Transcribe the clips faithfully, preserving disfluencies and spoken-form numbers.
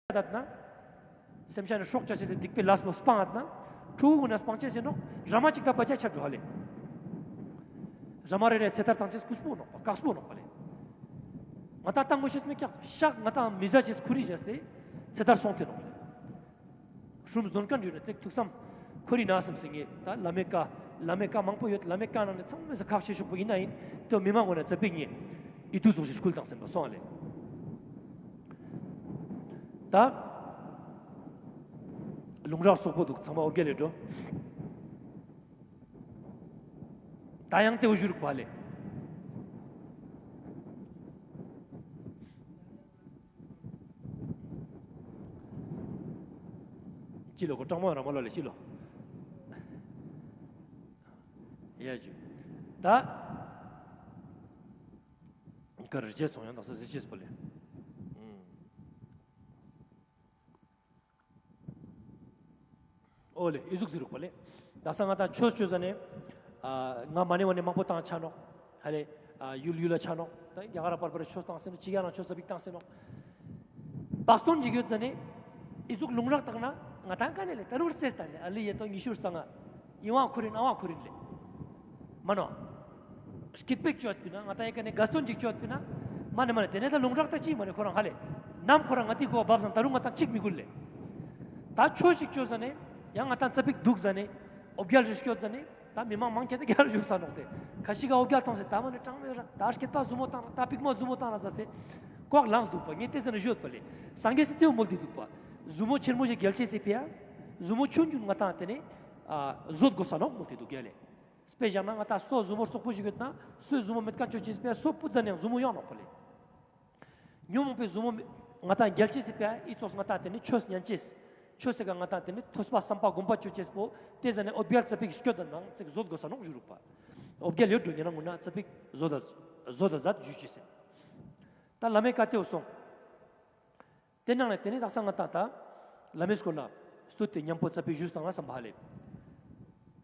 ད་ན། སེམས་ཅན་ནི་སྲོག་བཅད་ཅེས་སི་སྡིག་པའི་ལས་པོ་སྤང་ང་ན། ཕྲུ་གུ་གུན་ན་སྤང་ཅེས་ཨིན་ནོག། ར་མ་ཅིག་ད་བ་ཅ་ཆ་འགྲོ་ཧ་ལེ། ར་མ་རེ་རེ་ཚེ་ཐར་བཏང་ཅེས་ཀུས་པོ་ནོག་པ་དཀགས་པོ་ནོག་པ་ལེ། ང་ཏང་ཏང་གོས་ཤེས་མེད་ཀྱག་ཤག་ང་ཏང་མི་ཟ་ཅེས་ཁུར་རི་ཅེས་ཏེ་ཚེ་ཐར་སོང་སྟེ་ནོག་ལེ། སྲུམ་དོན་ཀ་འདྲི་རེ་ཚིག་ཐུགས་བསམ་ཁོར་ཡུག་ན་སེམས་སེ་ངེ་ད་བླ་མའི་བཀའ་བླ་མའི་བཀའ་མང་པོ་ཡོད། བླ་མའི་བཀའ་ནང་ནེ་ཚང་མའི་སེ་ཁག་ཆེ་ཤོས་པོ་ཨིན་ན་ཨིན། ཏེ་མི་མང་ངོ་ན་ཙ་པིག་ངེ་ཨིད་ཏུ་ཟུག་ཞིག་སྐུལ་བཏང་སེམས་པ་སོང་ལེ། ད་ལུང་རག་སོག་པོ་འདུག། ཚང་མ་འོ་བརྒྱལ་ལེ་འགྲོ། ད་ཡང་ཏེ་འོ་ཞུ་རུག་པ་ལེ། ཅི་ལོ་ཁོ་གྲངས་མང་ར་མ་ལོ་ལེ་ཅི་ལོ། ཡ་ཇུ། ད་ག་རེ་བྱས་སོང་ཡང་དག་ས་ཟེར་ཅེས་པོ་ལེ། འོ་ལེ་ཨི་ཟུག་ཟེར་རུག་པ་ལེ། དག་ས་ང་ཏང་ཆོས་ཅོ་ཟ་ནེ། ཨ་ང་མ་ནེ་བ་ནེ་མང་པོ་བཏང་ཆ་ནོག། ཧ་ལེ། ཨ་ཡུལ་ཡུལ་ལ་ཆ་ནོག། ད་རྒྱ་གར་པར་པར་ཆོས་བཏང་སེ་ནོག། ཅི་ག་རང་ཆོས་ས་པིག་བཏང་སེ་ནོག། བག་སྟོན་ཅིག་ཡོད་ཟ་ནེ། ཨི་ཟུག་ལུང་རག་བཏང་ན་ང་ཏང་ཀ་ནེ་ལེ་ད་རུང་སེ་སྟན་ལེ་ཨ་ལི་ཡེ་ཏོ་ཉི་ཤུ་རྩ་ལྔ། ཨི་བ་ཁུར་ཨིན་ཨ་བ་ཁུར་ཨིན་ལེ། མ་ནོ། སྐྱིད་པོ་ཅིག་ཅོ་ཡོད་པིན་ན་ང་ཏང་ཡེ་ཀ་ནེ་དགའ་སྟོན་ཅིག་ཅོ་ཡོད་པིན་ན། མ་ནེ་མ་ནེ་ཏེ་ནེ་ད་ལུང་རག་ད་ཅི་མ་ནེ་ཁོ་རང་ཧ་ལེ། ནམ་ཁོ་རང་ང་ཏི་གོ་བབ་སང་ད་རུང་ང་ཏང་ཅིག་མི་གུལ་ལེ། ད་ཆོས་ཤིག་ཅོ་ཟ་ནེ། ཡང་ང་ཏང་ཙ་པིག་དུག་ཟ་ནེ། འོ་བརྒྱལ་རེ་སྐྱོད་ཟ་ནེ། ད་མི་མང་མང་ཁྱེད་ད་རྒྱལ་བཞུགས་ས་ནོག་ཏེ། ཁ་ཤིག་ག་འོ་བརྒྱལ་ཐོང་སེ་ད་མ་ནེ་གྲངས་མེད་རག། ད་སྐྱེད་པ་ཟུ་མོ་བཏང་ད་པིག་མ་ཟུ་མོ་བཏང་ན་ཟ་སེ། ཀོག་ལངས་དུག་པ་ངས་ཏེ་ཟ་ནེ་ཞུ་ཡོད་པ་ལེ། སངས་རྒྱས་སི་ཏེ་བོ་མོལ་ཏེ་དུག་པ། ཟུ་མོ་ཆེན་མོ་ཞིག་བརྒྱལ་ཅེས་སི་ཕི་ཡ། ཟུ་མོ་ཆུང་ཆུང་ང་ཏང་ཏེ་ནེ། ཨ་བཟོད་དགོས་ས་ནོག་མོལ་ཏེ་དུག་ཡ་ལེ། དཔེ་བཞག་ན་ང་ཏང་སོ་ཟུ་མོ་རྩོག་པོ་ཞིག་ཡོད་ན་སོའི་ཟུ་མོ་མེད་ཁན་ཅོ་ཅེས་སི་ཕི་ཡ་སོ་སྤུ་ཙ་ནེ་ཡང་ཟུ་མོ་ཡོང་ནོག་པ་ལེ། ཉོན་མོངས་པའི་ཟུ་མོ་ང་ཏང་བརྒྱལ་ཅེས་སི་ཕི་ཡ་ཨི་ཙོགས་ང་ཏང་ཏེ་ནེ་ཆོས་ཉན་ཅེས། ཆོས་སི་ཀ་ང་ཏང་ཏེ་ནེ་ཐོས་པ་བསམ་པ་སྒོམ་པ་ཅོ་ཅེས་པོ་ཏེ་ཟ་ནེ་འོ་བརྒྱལ་ཙ་པིག་སྐྱོད་ད་ནང་ཙིག་བཟོད་དགོས་ས་ནོག་ཞུ་རུག་པ། འོ་བརྒྱལ་ཡོད་འགྲོ་ཉེ་རང་ངུ་ན་ཙ་པིག་བཟོད་ད་བཟོད་ད་ཟད་ཞུ་ཅེས་སེ། ད་བླ་མའི་བཀའ་ཏེ་བོ་སོང་། ཏེ་ནང་ནེ་ཏེ་ནེ་དག་ས་ང་ཏང་ད་བླ་མའི་སྐོར་ལ་སྟོད་དེ་ཉམ་པོ་ཙ་པིག་ཞུས་བཏང་ན་བསམ་པ་ཧ་ལེ།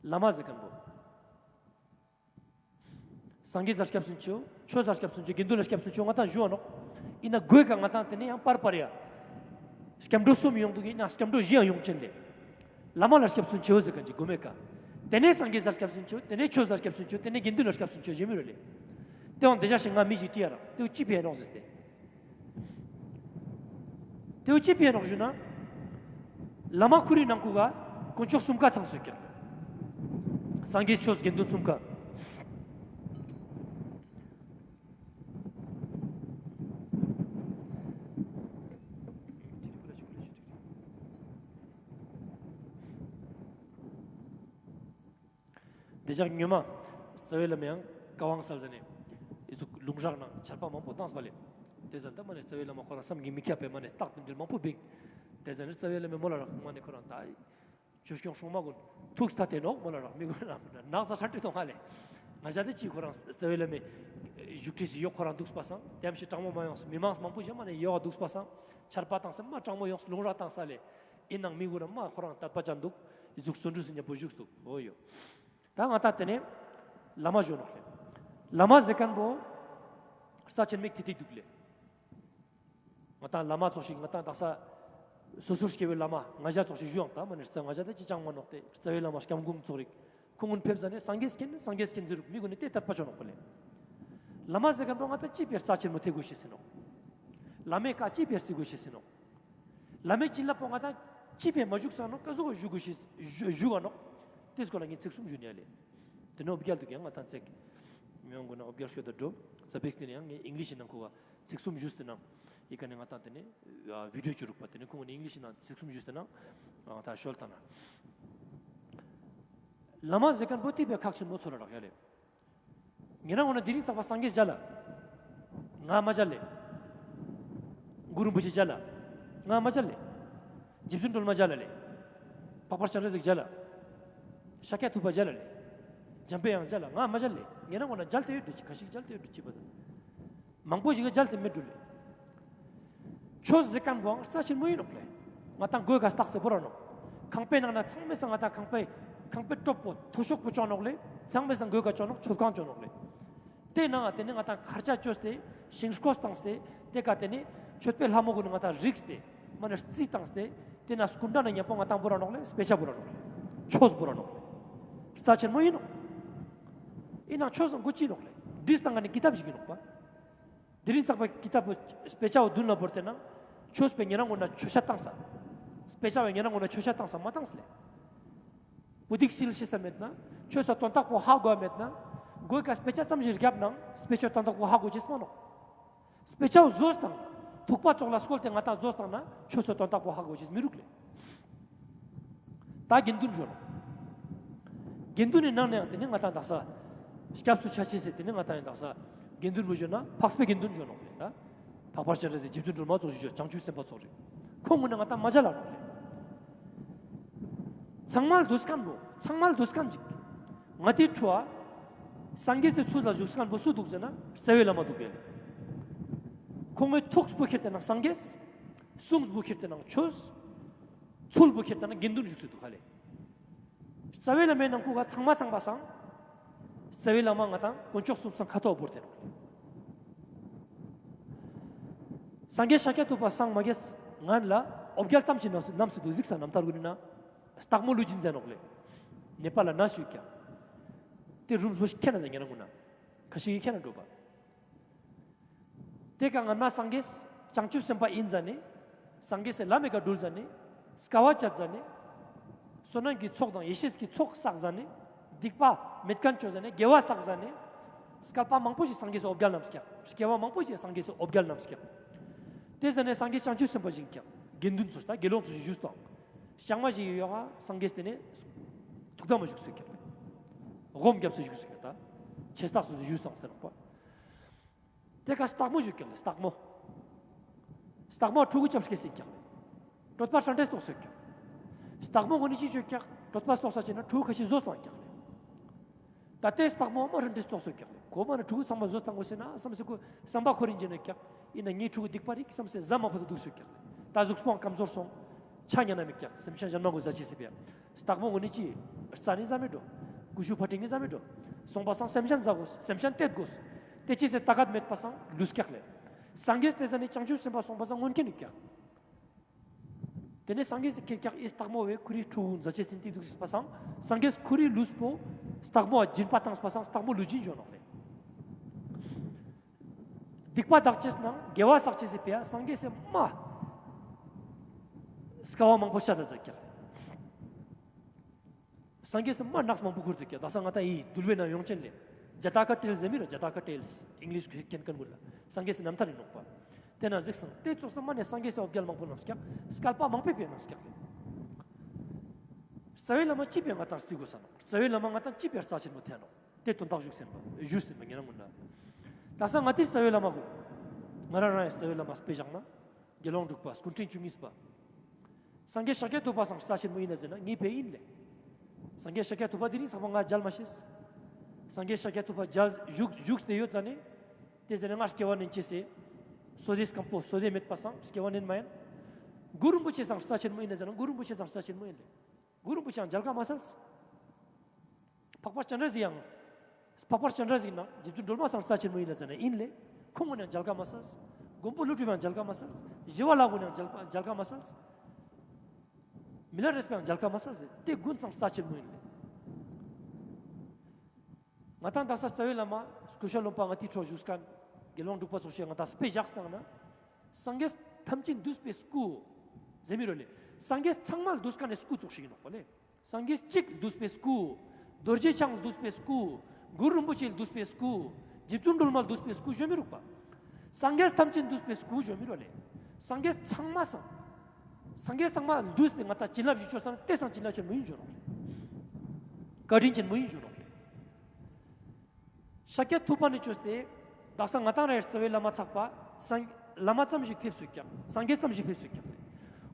བླ་མ་ཟེར་ཁན་པོ། སངས་རྒྱས་ལ་སྐྱབས་སུ་མཆིའོ། ཆོས་ལ་སྐྱབས་སུ་མཆིའོ། དགེ་འདུན་ལ་སྐྱབས་སུ་མཆིའོ། ང་ཏང་ཞུ་བ་ནོག། ཨིན་ན་གོས་ཀ་ང་ཏང་ཏེ་ནེ་ཡང་པར་པར་ཡ། སྐྱབས་འགྲོ་གསུམ་ཡོང་དུག་ཨིན་ན་སྐྱབས་འགྲོ་བཞི་ཡང་ཡོང་ཅན་ལེ། བླ་མ་ལ་སྐྱབས་སུ་མཆིའོ་ཟེར་ཁན་ཅིག་གོ་མེད་ཀ། ཏེ་ནེ་སངས་རྒྱས་ལ་སྐྱབས་སུ་མཆིའོ། ཏེ་ནེ་ཆོས་ལ་སྐྱབས་སུ་མཆིའོ། ཏེ་ནེ་དགེ་འདུན་ལ་སྐྱབས་སུ་མཆིའོ་ཞེས་མི་རུ་ལེ། ཏེ་བོ་ཏེ་ཞག་ཞིག་ང་མི་ཞིག་དྲིས་ཡ་རག། ཏེ་བོ་ཅི་ཕི་ཡ་ནོག་ཟེར་ཏེ། ཏེ་བོ་ཅི་ཕི་ཡ་ནོག་ཞུ་ན། བླ་མ་ཁོ་རའི་ནང་ཁུ་ག་དཀོན་མཆོག་གསུམ་ཀ་ཚང་སོང་ཀྱག། སངས་རྒྱས་ཆོས་དགེ་འདུན་གསུམ་ཀ། ཏེ་ཞག་ཉོན་མ། རྩ་བའི་བླ་མའི་ཡང་བཀའ་དབང་སལ་ཟ་ནེ། ཨི་ཟུག་ལུང་རག་ནང་ཆར་པ་མང་པོ་བཏངས་པ་ལེ། ཏེ་ཟ་ནེ་ད་མ་ནེ་རྩ་བའི་བླ་མ་ཁོ་རང་བསམ་གྱིས་མི་ཁྱབ་པའི་མ་ནེ་རྟགས་རྟེན་འབྲེལ་མང་པོ་བིང་། ཏེ་ཟ་ནེ་རྩ་བའི་བླ་མའི་མོལ་ལ་རག་མ་ནེ་ཁོ་རང་ད། ཆོས་སྐྱོང་སྲུང་མ་གུན་ཐུགས་ཐད་དེ་ནོག་མོལ་ལ་རག་མི་གུན་ནག་ས་ཧྲ་ཏི་ཏོང་ཧ་ལེ། ང་ཞ་ཏེ་ཅི་ཁོ་རང་རྩ་བའི་བླ་མའི་བཞུགས་ཁྲི་སི་ཡོག་ཁོ་རང་དུགས་པ་སང་ཏེམ་ཞིག་གྲང་མོ་མ་ཡོངས་མི་མང་མང་པོ་ཞིག་མ་ནེ་ཡོག་དུགས་པ་སང་ཆར་པ་བཏང་སེ་མ་གྲང་མོ་ཡོངས་ལུང་རག་བཏང་ས་ལེ། ཨིན་ནང་མི་གུན་ར་མ་ཁོ་རང་དད་པ་ཅན་དུག། ཨི་ཟུག་བརྩོན་འགྲུས་སི་ཉམ་པོ་བཞུགས་དུག། འོ་ཡོ། ད་ང་ཏང་ཏེ་ནེ་བླ་མ་ཞུ་ནོག་ལེ། བླ་མ་ཟེར་ཁན་བོ་རྩ་ཆེན་མོ་ཞིག་ཏེ་ཏེ་དུག་ལེ། ང་ཏང་བླ་མ་ཙོགས་ཤིག་ང་ཏང་དག་ས་སོ་སོར་སྐྱེ་བོའི་བླ་མ་ང་ཞ་ཙོགས་ཤིག་ཞུའང་ད་མ་ནེ་རྩ་ང་ཞ་ད་ཅི་ཅང་མ་ནོག་ཏེ་རྩ་བའི་བླ་མ་སྐྱབས་མགོན་ཙོགས་རིག། ཁོང་གུན་ཕེབས་ཟ་ནེ་སངས་རྒྱས་མཁྱེན་སངས་རྒྱས་མཁྱེན་ཟེར་རུག་མི་གུན་ནི་ཏེ་དད་པ་ཅོ་ནོག་པ་ལེ། བླ་མ་ཟེར་ཁན་བོ་ང་ཏང་ཅི་ཕི་ཡ་རྩ་ཆེན་མོ་ཏེ་གོས་ཤེས་སི་ནོག། བླ་མའི་བཀའ་ཅི་ཕི་ཡ་རྩི་གོས་ཤེས་སི་ནོག། བླ་མའི་བྱིན་རླབས་པོ་ང་ཏང་ཅི་ཕི་མ་ཞུགས་ས་ནོག་ཀ་ཟུག་ཞུགས་གོས་ཤེས་ཞུ་ག་ནོག། ཏེ་སྐོར་ལ་ངས་ཚིག་གསུམ་ཞུ་ནི་ཡ་ལེ། ཏེ་ནེ་འོ་བརྒྱལ་དུག་ཡང་ང་ཏང་ཚེག་མི་ཡོང་གོ་ན་འོ་བརྒྱལ་སྐྱོད་ད་འགྲོ། ཙ་པིག་ཏེ་ནེ་ཡང་ངས་ཨིང་ལིཤ་ནང་ཁུ་བ་ཚིག་གསུམ་ཞུས་ཏེ་ནང་ཨི་ཀ་ནེ་ང་ཏང་ཏེ་ནེ་བི་ཌིའོ་ཅོ་རུག་པ། ཏེ་ནེ་ཁོང་ནེ་ཨིང་ལིཤ་ནང་ཚིག་གསུམ་ཞུས་ཏེ་ནང་ང་ཏང་ཤོལ་ཏང་ན། བླ་མ་ཟེར་ཁན་བོ་ཏེ་བས་ཁག་ཆེན་མོ་ཚོར་ར་རག་ཡ་ལེ། ཉེ་རང་འོ་ན་དེ་རིང་ཚག་པ་སངས་རྒྱས་མཇལ་ལ། ང་མ་མཇལ་ལེ། གུ་རུ་རིན་པོ་ཆེ་མཇལ་ལ། ང་མ་མཇལ་ལེ། རྗེ་བཙུན་སྒྲོལ་མ་མཇལ་ལ་ལེ། འཕགས་པ་སྤྱན་རས་གཟིགས་མཇལ་ལ། ཤཱཀྱ་ཐུབ་པ་མཇལ་ལ་ལེ། འཇམ་དཔལ་དབྱངས་མཇལ་ལ། ང་མ་མཇལ་ལེ། ཉེ་རང་འོ་ན་མཇལ་ཏེ་ཡོད་དུ་ཅི་ཁ་ཤིག་མཇལ་ཏེ་ཡོད་དུ་ཅི་པ་ད། མང་པོ་ཞིག་ག་མཇལ་ཏེ་མེད་འགྲོ་ལེ། ཆོས་ཟེར་ཁན་བོའང་རྩ་ཆེན་མོ་ཨིན་ནོག་ལེ། ང་ཏང་གོས་ཀ་སྟག་སེ་བོར་ར་ནོག། ཁང་པའི་ནང་ན་ཚང་མའི་སང་ང་ཏང་ཁང་པའི་ཁང་པའི་ཀྲོབ་པོ་མཐོ་ཤོས་པོ་ཅོ་ནོག་ལེ། ཚང་མའི་སང་གོས་ཀ་ཅོ་ནོག། མཆོད་ཁང་ཅོ་ནོག་ལེ། ཏེ་ནང་ང་ཏེ་ནེ་ང་ཏང་ཁར་ཆ་ཅོས་ཏེ་ཤིང་སྐོས་བཏང་སྟེ་ཏེ་ཀ་ཏེ་ནེ་མཆོད་པའི་ལྷ་མོ་གུན་ནི་ང་ཏང་རིགས་ཏེ་ མ་ནེ་རྩིས་བཏང་སྟེ་དེ་ན་སྐུ་འདྲ་ན་ཉམ་པོ་ང་དང་བོར་ར་ནོག་ལེ། དཔེ་ཆ་བོར་ར་ནོག་ལེ། ཆོས་བོར་ར་ནོག་ལེ། རྩ་ཆེན་མོ་ཡིན་ནོག། ཡིན་ནའང་ཆོས་སང་གོ་ཅི་ནོག་ལེ། བྲིས་བཏང་ང་ནི་ཀི་ཏབ་ཞིག་ཡིན་ནོག་པ། དེ་རིང་ཚག་པ་ཀི་ཏབ་དཔེ་ཆ་བོ་མདུན་ལ་བོར་ཏེ་ན་ཆོས་པའི་ཉེ་རང་ངོ་ན་ཆོས་ཆ་བཏང་ས། དཔེ་ཆ་བའི་ཉེ་རང་ངོ་ན་ཆོས་ཆ་བཏང་ས་མ་བཏང་ས་ལེ། བོད་ཡིག་སིལ་ཤེས་ས་མེད་ན། ཆོས་ས་དོན་དག་པོ་ཧ་གོ་མེད་ན། གོ་ཀ་དཔེ་ཆ་ཙམ་ཞིག་རྒྱབ་ནང་དཔེ་ཆ་དོན་དག་པོ་ཧ་གོ་ཅེས་མ་ནོག། དཔེ་ཆ་བོ་བཟོས་བཏང་། ཐུག་པ་ཙོགས་ལ་སྐོལ་ཏེ་ང་དང་བཟོས་བཏང་ན་ཆོས་ས་དོན་དག་པོ་ཧ་གོ་ཅེས་མི་རུག་ལེ། ད་དགེ་འདུན་ཞུ་ནོག། དགེ་འདུན་ནི་ནང་ནའང་དེ་ནི་ང་དང་དག་ས་སྐྱབས་སུ་ཆ་ཅེས་སི་དེ་ནི་ང་དང་ཡང་དག་ས་དགེ་འདུན་བོ་ཞུ་ན་འཕགས་པའི་དགེ་འདུན་ཞུ་ནོག་ལེ། ད་འཕགས་པ་སྤྱན་རས་གཟིགས་རྗེ་བཙུན་སྒྲོལ་མ་ཙོགས་ཞུ་བྱང་ཆུབ་སེམས་དཔའ་ཙོགས་རེད། ཁོང་ངོ་ན་ང་དང་མ་མཇལ་ལ་ནོག་ལེ། ཚང་མ་ལ་འདུས་ཁན་བོ་ཚང་མ་ལ་འདུས་ཁན་ཅིག། ང་དེ་ཁྲོ་བ་སངས་རྒྱས་སི་ཚུལ་ལ་བཞུགས་ཁན་བོ་སུ་འདུག་ཟེར་ན་རྩ་བའི་བླ་མ་འདུག་ཡ་ལེ། ཁོང་གི་ཐུགས་པོ་ཁྱེར་ཏེ་ན་སངས་རྒྱས། གསུང་པོ་ཁྱེར་ཏེ་ན་ཆོས། ཚུལ་པོ་ཁྱེར་ཏེ་ན་དགེ་འདུན་བཞུགས་སེ་འདུག་ཧ་ལེ། རྩ་བའི་བླ་མའི་ནང་ཁུག་ག་ཚང་མ་ཚང་པ་སང་། རྩ་བའི་བླ་མ་ང་དང་དཀོན་མཆོག་གསུམ་སང་ཁ་ཐོག་བོར་ཏེ་ནོག་ལེ། སངས་རྒྱས་ཤཱཀྱ་ཐུབ་པ་སང་མ་གེས་ང་ལ་འོ་བརྒྱལ་ཙམ་ཞིག་ནམ་སེ་འདུག་གཟིགས་ས་རྣམ་ཐར་གུན་ན་སྟག་མོ་ལུས་སྦྱིན་ཟེར་ནོག་ལེ། ནེ་པ་ལ་ན་ཞུ་ཀྱག། དེ་རུམ་ལྷོ་ཞིག་ཁྱེར་ན་ད་ཉེ་རང་ངོ་ན་ཁ་ཤས་ཀྱི་ཁྱེར་ན་འགྲོ་པ། དེ་ཀ་ང་ན་སངས་རྒྱས་བྱང་ཆུབ་སེམས་དཔའ་ཡིན་ཟ་ནེ། སངས་རྒྱས་སི་ལམ་མི་ཀ་འགྲུལ་ཟ་ནེ། དཀའ་བ་སྤྱད་ཟ་ནེ། བསོད་ནམས་ཀྱི་ཚོགས་དང་ཡེ་ཤེས་ཀྱི་ཚོགས་བསགས་ཟ་ནེ། སྡིག་པ་མེད་ཁན་ཅོ་ཟ་ནེ་དགེ་བ་བསགས་ཟ་ནེ། སྐལ་པ་མང་པོ་ཞིག་སངས་རྒྱས་སི་འོ་བརྒྱལ་རྣམས་ཀྱག། སྐྱེ་བ་མང་པོ་ཞིག་སངས་རྒྱས་སི་འོ་བརྒྱལ་རྣམས་ཀྱག། དེ་ཟ་ནེ་སངས་རྒྱས་བྱང་ཆུབ་སེམས་དཔའ་ཞིག་ཀྱག། དགེ་འདུན་ཚོ་ད་དགེ་སློང་ཚོ་ཞིག་བཞུགས་སྟོང་། ལྕང་མ་ཞིག་ཡོད་ཡོད་ཀ་སངས་རྒྱས་དེ་ནེ་ཐུགས་དམ་བཞུགས་སེ་ཀྱག་ལེ། སྒོམ་རྒྱབ་སེ་བཞུགས་སེ་ཀྱག་ད། ཆེ་སྟག་སུ་བཞུགས་སྟོང་ཟེར་ནོག་པ། དེ་ཀ་སྟག་མོ་བཞུགས་ཀྱག་ལེ་སྟག་མོ། སྟག་མོ་ཕྲུ་གུ་ཆབ་སྐྱེས་སེ་ཀྱག་ལེ། གྲོད་པ་ཧྲན་ཏེ་ལྟོགས་སེ་ཀྱག། སྟག་མོ་གུན་ནི་ཅི་ཅོ་ཀྱག། གྲོད་པ་ལྟོགས་ས་ཅིག་ན་ཕྲུ་གུ་ཁ་ཤས་ཟོས་བཏང་ཀྱག་ལེ། ད་དེ་སྟག་མོ་མ་ཧྲན་ཏེ་ལྟོགས་སེ་ཀྱག་ལེ། ཁོ་མ་ན་ཕྲུ་གུ་ཚང་མ་ཟོས་བཏང་གོས་ཟེར་ན་བསམ་སེ་ཁོ་བསམ་པ་ཁོ་རིན་ཅན་ནི་ཀྱག། ཡིན་ན་ངའི་ཕྲུ་གུ་སྡིག་པ་རིག་བསམ་སེ་ཟ་མ་ཕོད་དུ་འདུག་སེ་ཀྱག་ལེ། ད་གཟུགས་པོའང་ཀམ་ཟོར་སོང་། ཆ་ཉན་ན་མི་ཀྱག། སེམས་ཅན་གཞན་མ་གུན་ཟ་ཅེས་སི་ཕི་ཡ། སྟག་མོ་གུན་ནི་ཅི། རྩྭ་ནི་ཟ་མི་འགྲོ། ཀུ་ཤུ་ཕ་ཏྲིང་ནི་ཟ་མི་འགྲོ། སོང་པ་སང་སེམས་ཅན་ཟ་གོས། སེམས་ཅན་ཏེ་གོས། ཏེ་ཅི་སེ་ད་གད་མེད་པ་སང་ལུས་ཀྱག་ལེ། སངས་རྒྱས་ཏེ་ཟ་ནེ་བྱང་ཆུབ་སེམས་དཔའ་སོང་པ་སང་མངོན་མཁྱེན་ནི་ཀྱག། ཏེ་ནེ་སངས་རྒྱས་སི་ཁྱེར་ཀྱག་ཨི་སྟག་མོ་བོའེ་ཁོ་རི་ཕྲུ་གུ་ཟ་ཅེས་སི་ཏེ་འདུག་ཟེར་པ་སང་སངས་རྒྱས་ཁོ་རི་ལུས་པོ་སྟག་མོ་བ་སྦྱིན་པ་བཏང་པ་སང་སྟག་མོ་ལུས་སྦྱིན་ཞུ་ནོག་ལེ། སྡིག་པ་དག་ཅེས་ནང་དགེ་བ་བསགས་ཅེས་སི་ཕི་ཡ་སངས་རྒྱས་སི་མ་སྐལ་བ་མང་པོ་ཤ་ད་ཛད་ཀྱག་ལེ། སངས་རྒྱས་སི་མ་ནགས་མང་པོ་ཁུར་དུག་ཀྱག། དག་ས་ང་ཏང་ཨི་འདུལ་བའི་ནང་ཡོང་ཅན་ལེ། ཇ་ཏ་ཀ་ཊེལ་ཟེར་མི་ར། ཇ་ཏ་ཀ་ཊེལ་ཨིང་ལིཤ་གི་ཁྱེན་ཁན་གུན་ལ་སངས་རྒྱས་སི་རྣམ་ཐར་ཨིན་ནོག་པ། ཏེ་ན་གཟིགས་སང་ཏེ་ཙོགས་སི་མ་ནེ་སངས་རྒྱས་སི་འོ་བརྒྱལ་མང་པོ་རྣམས་ཀྱག། སྐལ་པ་མང་པོའི་ཕི་ཡ་རྣམས་ཀྱག་ལེ། རྩ་བའི་བླ་མ་ཅི་ཕི་ཡ་ང་ཏང་རྩི་གོས་ས་ནོག། རྩ་བའི་བླ་མ་ང་ཏང་ཅི་ཕི་ཡ་རྩ་ཆེན་མོ་ཐེན་ནོག། ཏེ་དོན་དག་ཞུགས་ཟེར་བ་ཞུགས་ཟེར་བ་ཉེ་རང་ངུན་ལ། དག་ས་ང་ཏེ་རྩ་བའི་བླ་མ་གུན། ང་རང་རང་ཡང་རྩ་བའི་བླ་མ་དཔེ་བཞག་ན། དགེ་སློང་འབྲུག་པ་སྐུ་ཕྲེང་བཅུ་གཉིས་པ། སངས་རྒྱས་ཤཱཀྱ་ཐུབ་པ་སང་རྩ་ཆེན་མོ་ཨིན་ན་ཟེར་ན་ངའི་ཕི་ཡ་ཨིན་ལེ། སངས་རྒྱས་ཤཱཀྱ་ཐུབ་པ་དེ་རིང་ཚང་མ་ང་མཇལ་མ་ཤེས། སངས་རྒྱས་ཤཱཀྱ་ཐུབ་པ་མཇལ་བཞུགས་བཞུགས་ཏེ་ཡོད་ཙ་ན། ཏེ་ཟེར་ན་ང་སྐྱེ་བ་ནེན་ཅེས་སི། བསོད་བདེ་སྐམ་པོ་བསོད་བདེ་མེད་པ་སང་སྐྱེ་བ་ནེན་མ་ཡིན། གུ་རུ་རིན་པོ་ཆེ་སང་རྩ་ཆེན་མོ་ཨིན་ན་ཟེར་ན་གུ་རུ་རིན་པོ་ཆེ་སང་རྩ་ཆེན་མོ་ཨིན་ལེ། གུ་རུ་རིན་པོ་ཆེའང་མཇལ་ཁ་མ་སལ། འཕགས་པ་སྤྱན་རས་གཟིགས་ཡང་། འཕགས་པ་སྤྱན་རས་གཟིགས་ནང་རྗེ་བཙུན་སྒྲོལ་མ་སང་རྩ་ཆེན་མོ་ཨིན་ན་ཟེར་ན་ཨིན་ལེ། ཁོང་གུན་ནང་མཇལ་ཁ་མ་སལ། མགོན་པོ་ཀླུ་སྒྲུབ་ཡང་མཇལ་ཁ་མ་སལ། ཞི་བ་ལྷ་གུན་ནང་མཇལ་ཁ་མ་སལ། མི་ལ་རས་པའང་མཇལ་ཁ་མ་སལ་ཟེར་ཏེ་གུན་སང་རྩ་ཆེན་མོ་ཨིན་ལེ། ང་ཏང་དག་ས་རྩ་བའི་བླ་མ་སྐུ་ཤ་ལོམ་པ་ང་ཏི་ཁྲོ་བཞུགས་ཁན་དགེ་སློང་འབྲུག་པ་ཚོགས་ཤིག་ང་ཏང་དཔེ་བཞག་སྟངས་ན། སངས་རྒྱས་ཐམས་ཅད་འདུས་པའི་སྐུ། ཟེར་མི་རོ་ལེ། སངས་རྒྱས་ཚང་མ་འདུས་ཁན་ནི་སྐུ་ཚོགས་ཤིག་ཨིན་ནོག་པ་ལེ། སངས་རྒྱས་གཅིག་འདུས་པའི་སྐུ། རྡོ་རྗེ་འཆང་འདུས་པའི་སྐུ། གུ་རུ་རིན་པོ་ཆེ་འདུས་པའི་སྐུ། རྗེ་བཙུན་སྒྲོལ་མ་འདུས་པའི་སྐུ་ཞུ་མི་རུག་པ། སངས་རྒྱས་ཐམས་ཅད་འདུས་པའི་སྐུ་ཞུ་མི་རུག་ལེ། སངས་རྒྱས་ཚང་མ་སང་། སངས་རྒྱས་ཚང་མ་འདུས་ཏེ་ང་ཏང་བྱིན་རླབས་ཞིག་ཅོས་ན་ཏེ་སང་བྱིན་རླབས་ཆེན་མོ་ཨིན་ཞུ་ནོག་ལེ། བཀའ་དྲིན་ཆེན་མོ་ཨིན་ཞུ་ནོག་ལེ། ཤཱཀྱ་ཐུབ་པ་ནེ་ཅོས་ཏེ། དག་ས་ང་ཏང་རང་རྩ་བའི་བླ་མ་ཚག་པ། སངས་བླ་མ་ཙམ་ཞིག་ཕེབས་སུག་ཀྱག། སངས་རྒྱས་ཙམ་ཞིག་ཕེབས་སུག་ཀྱག་ལེ།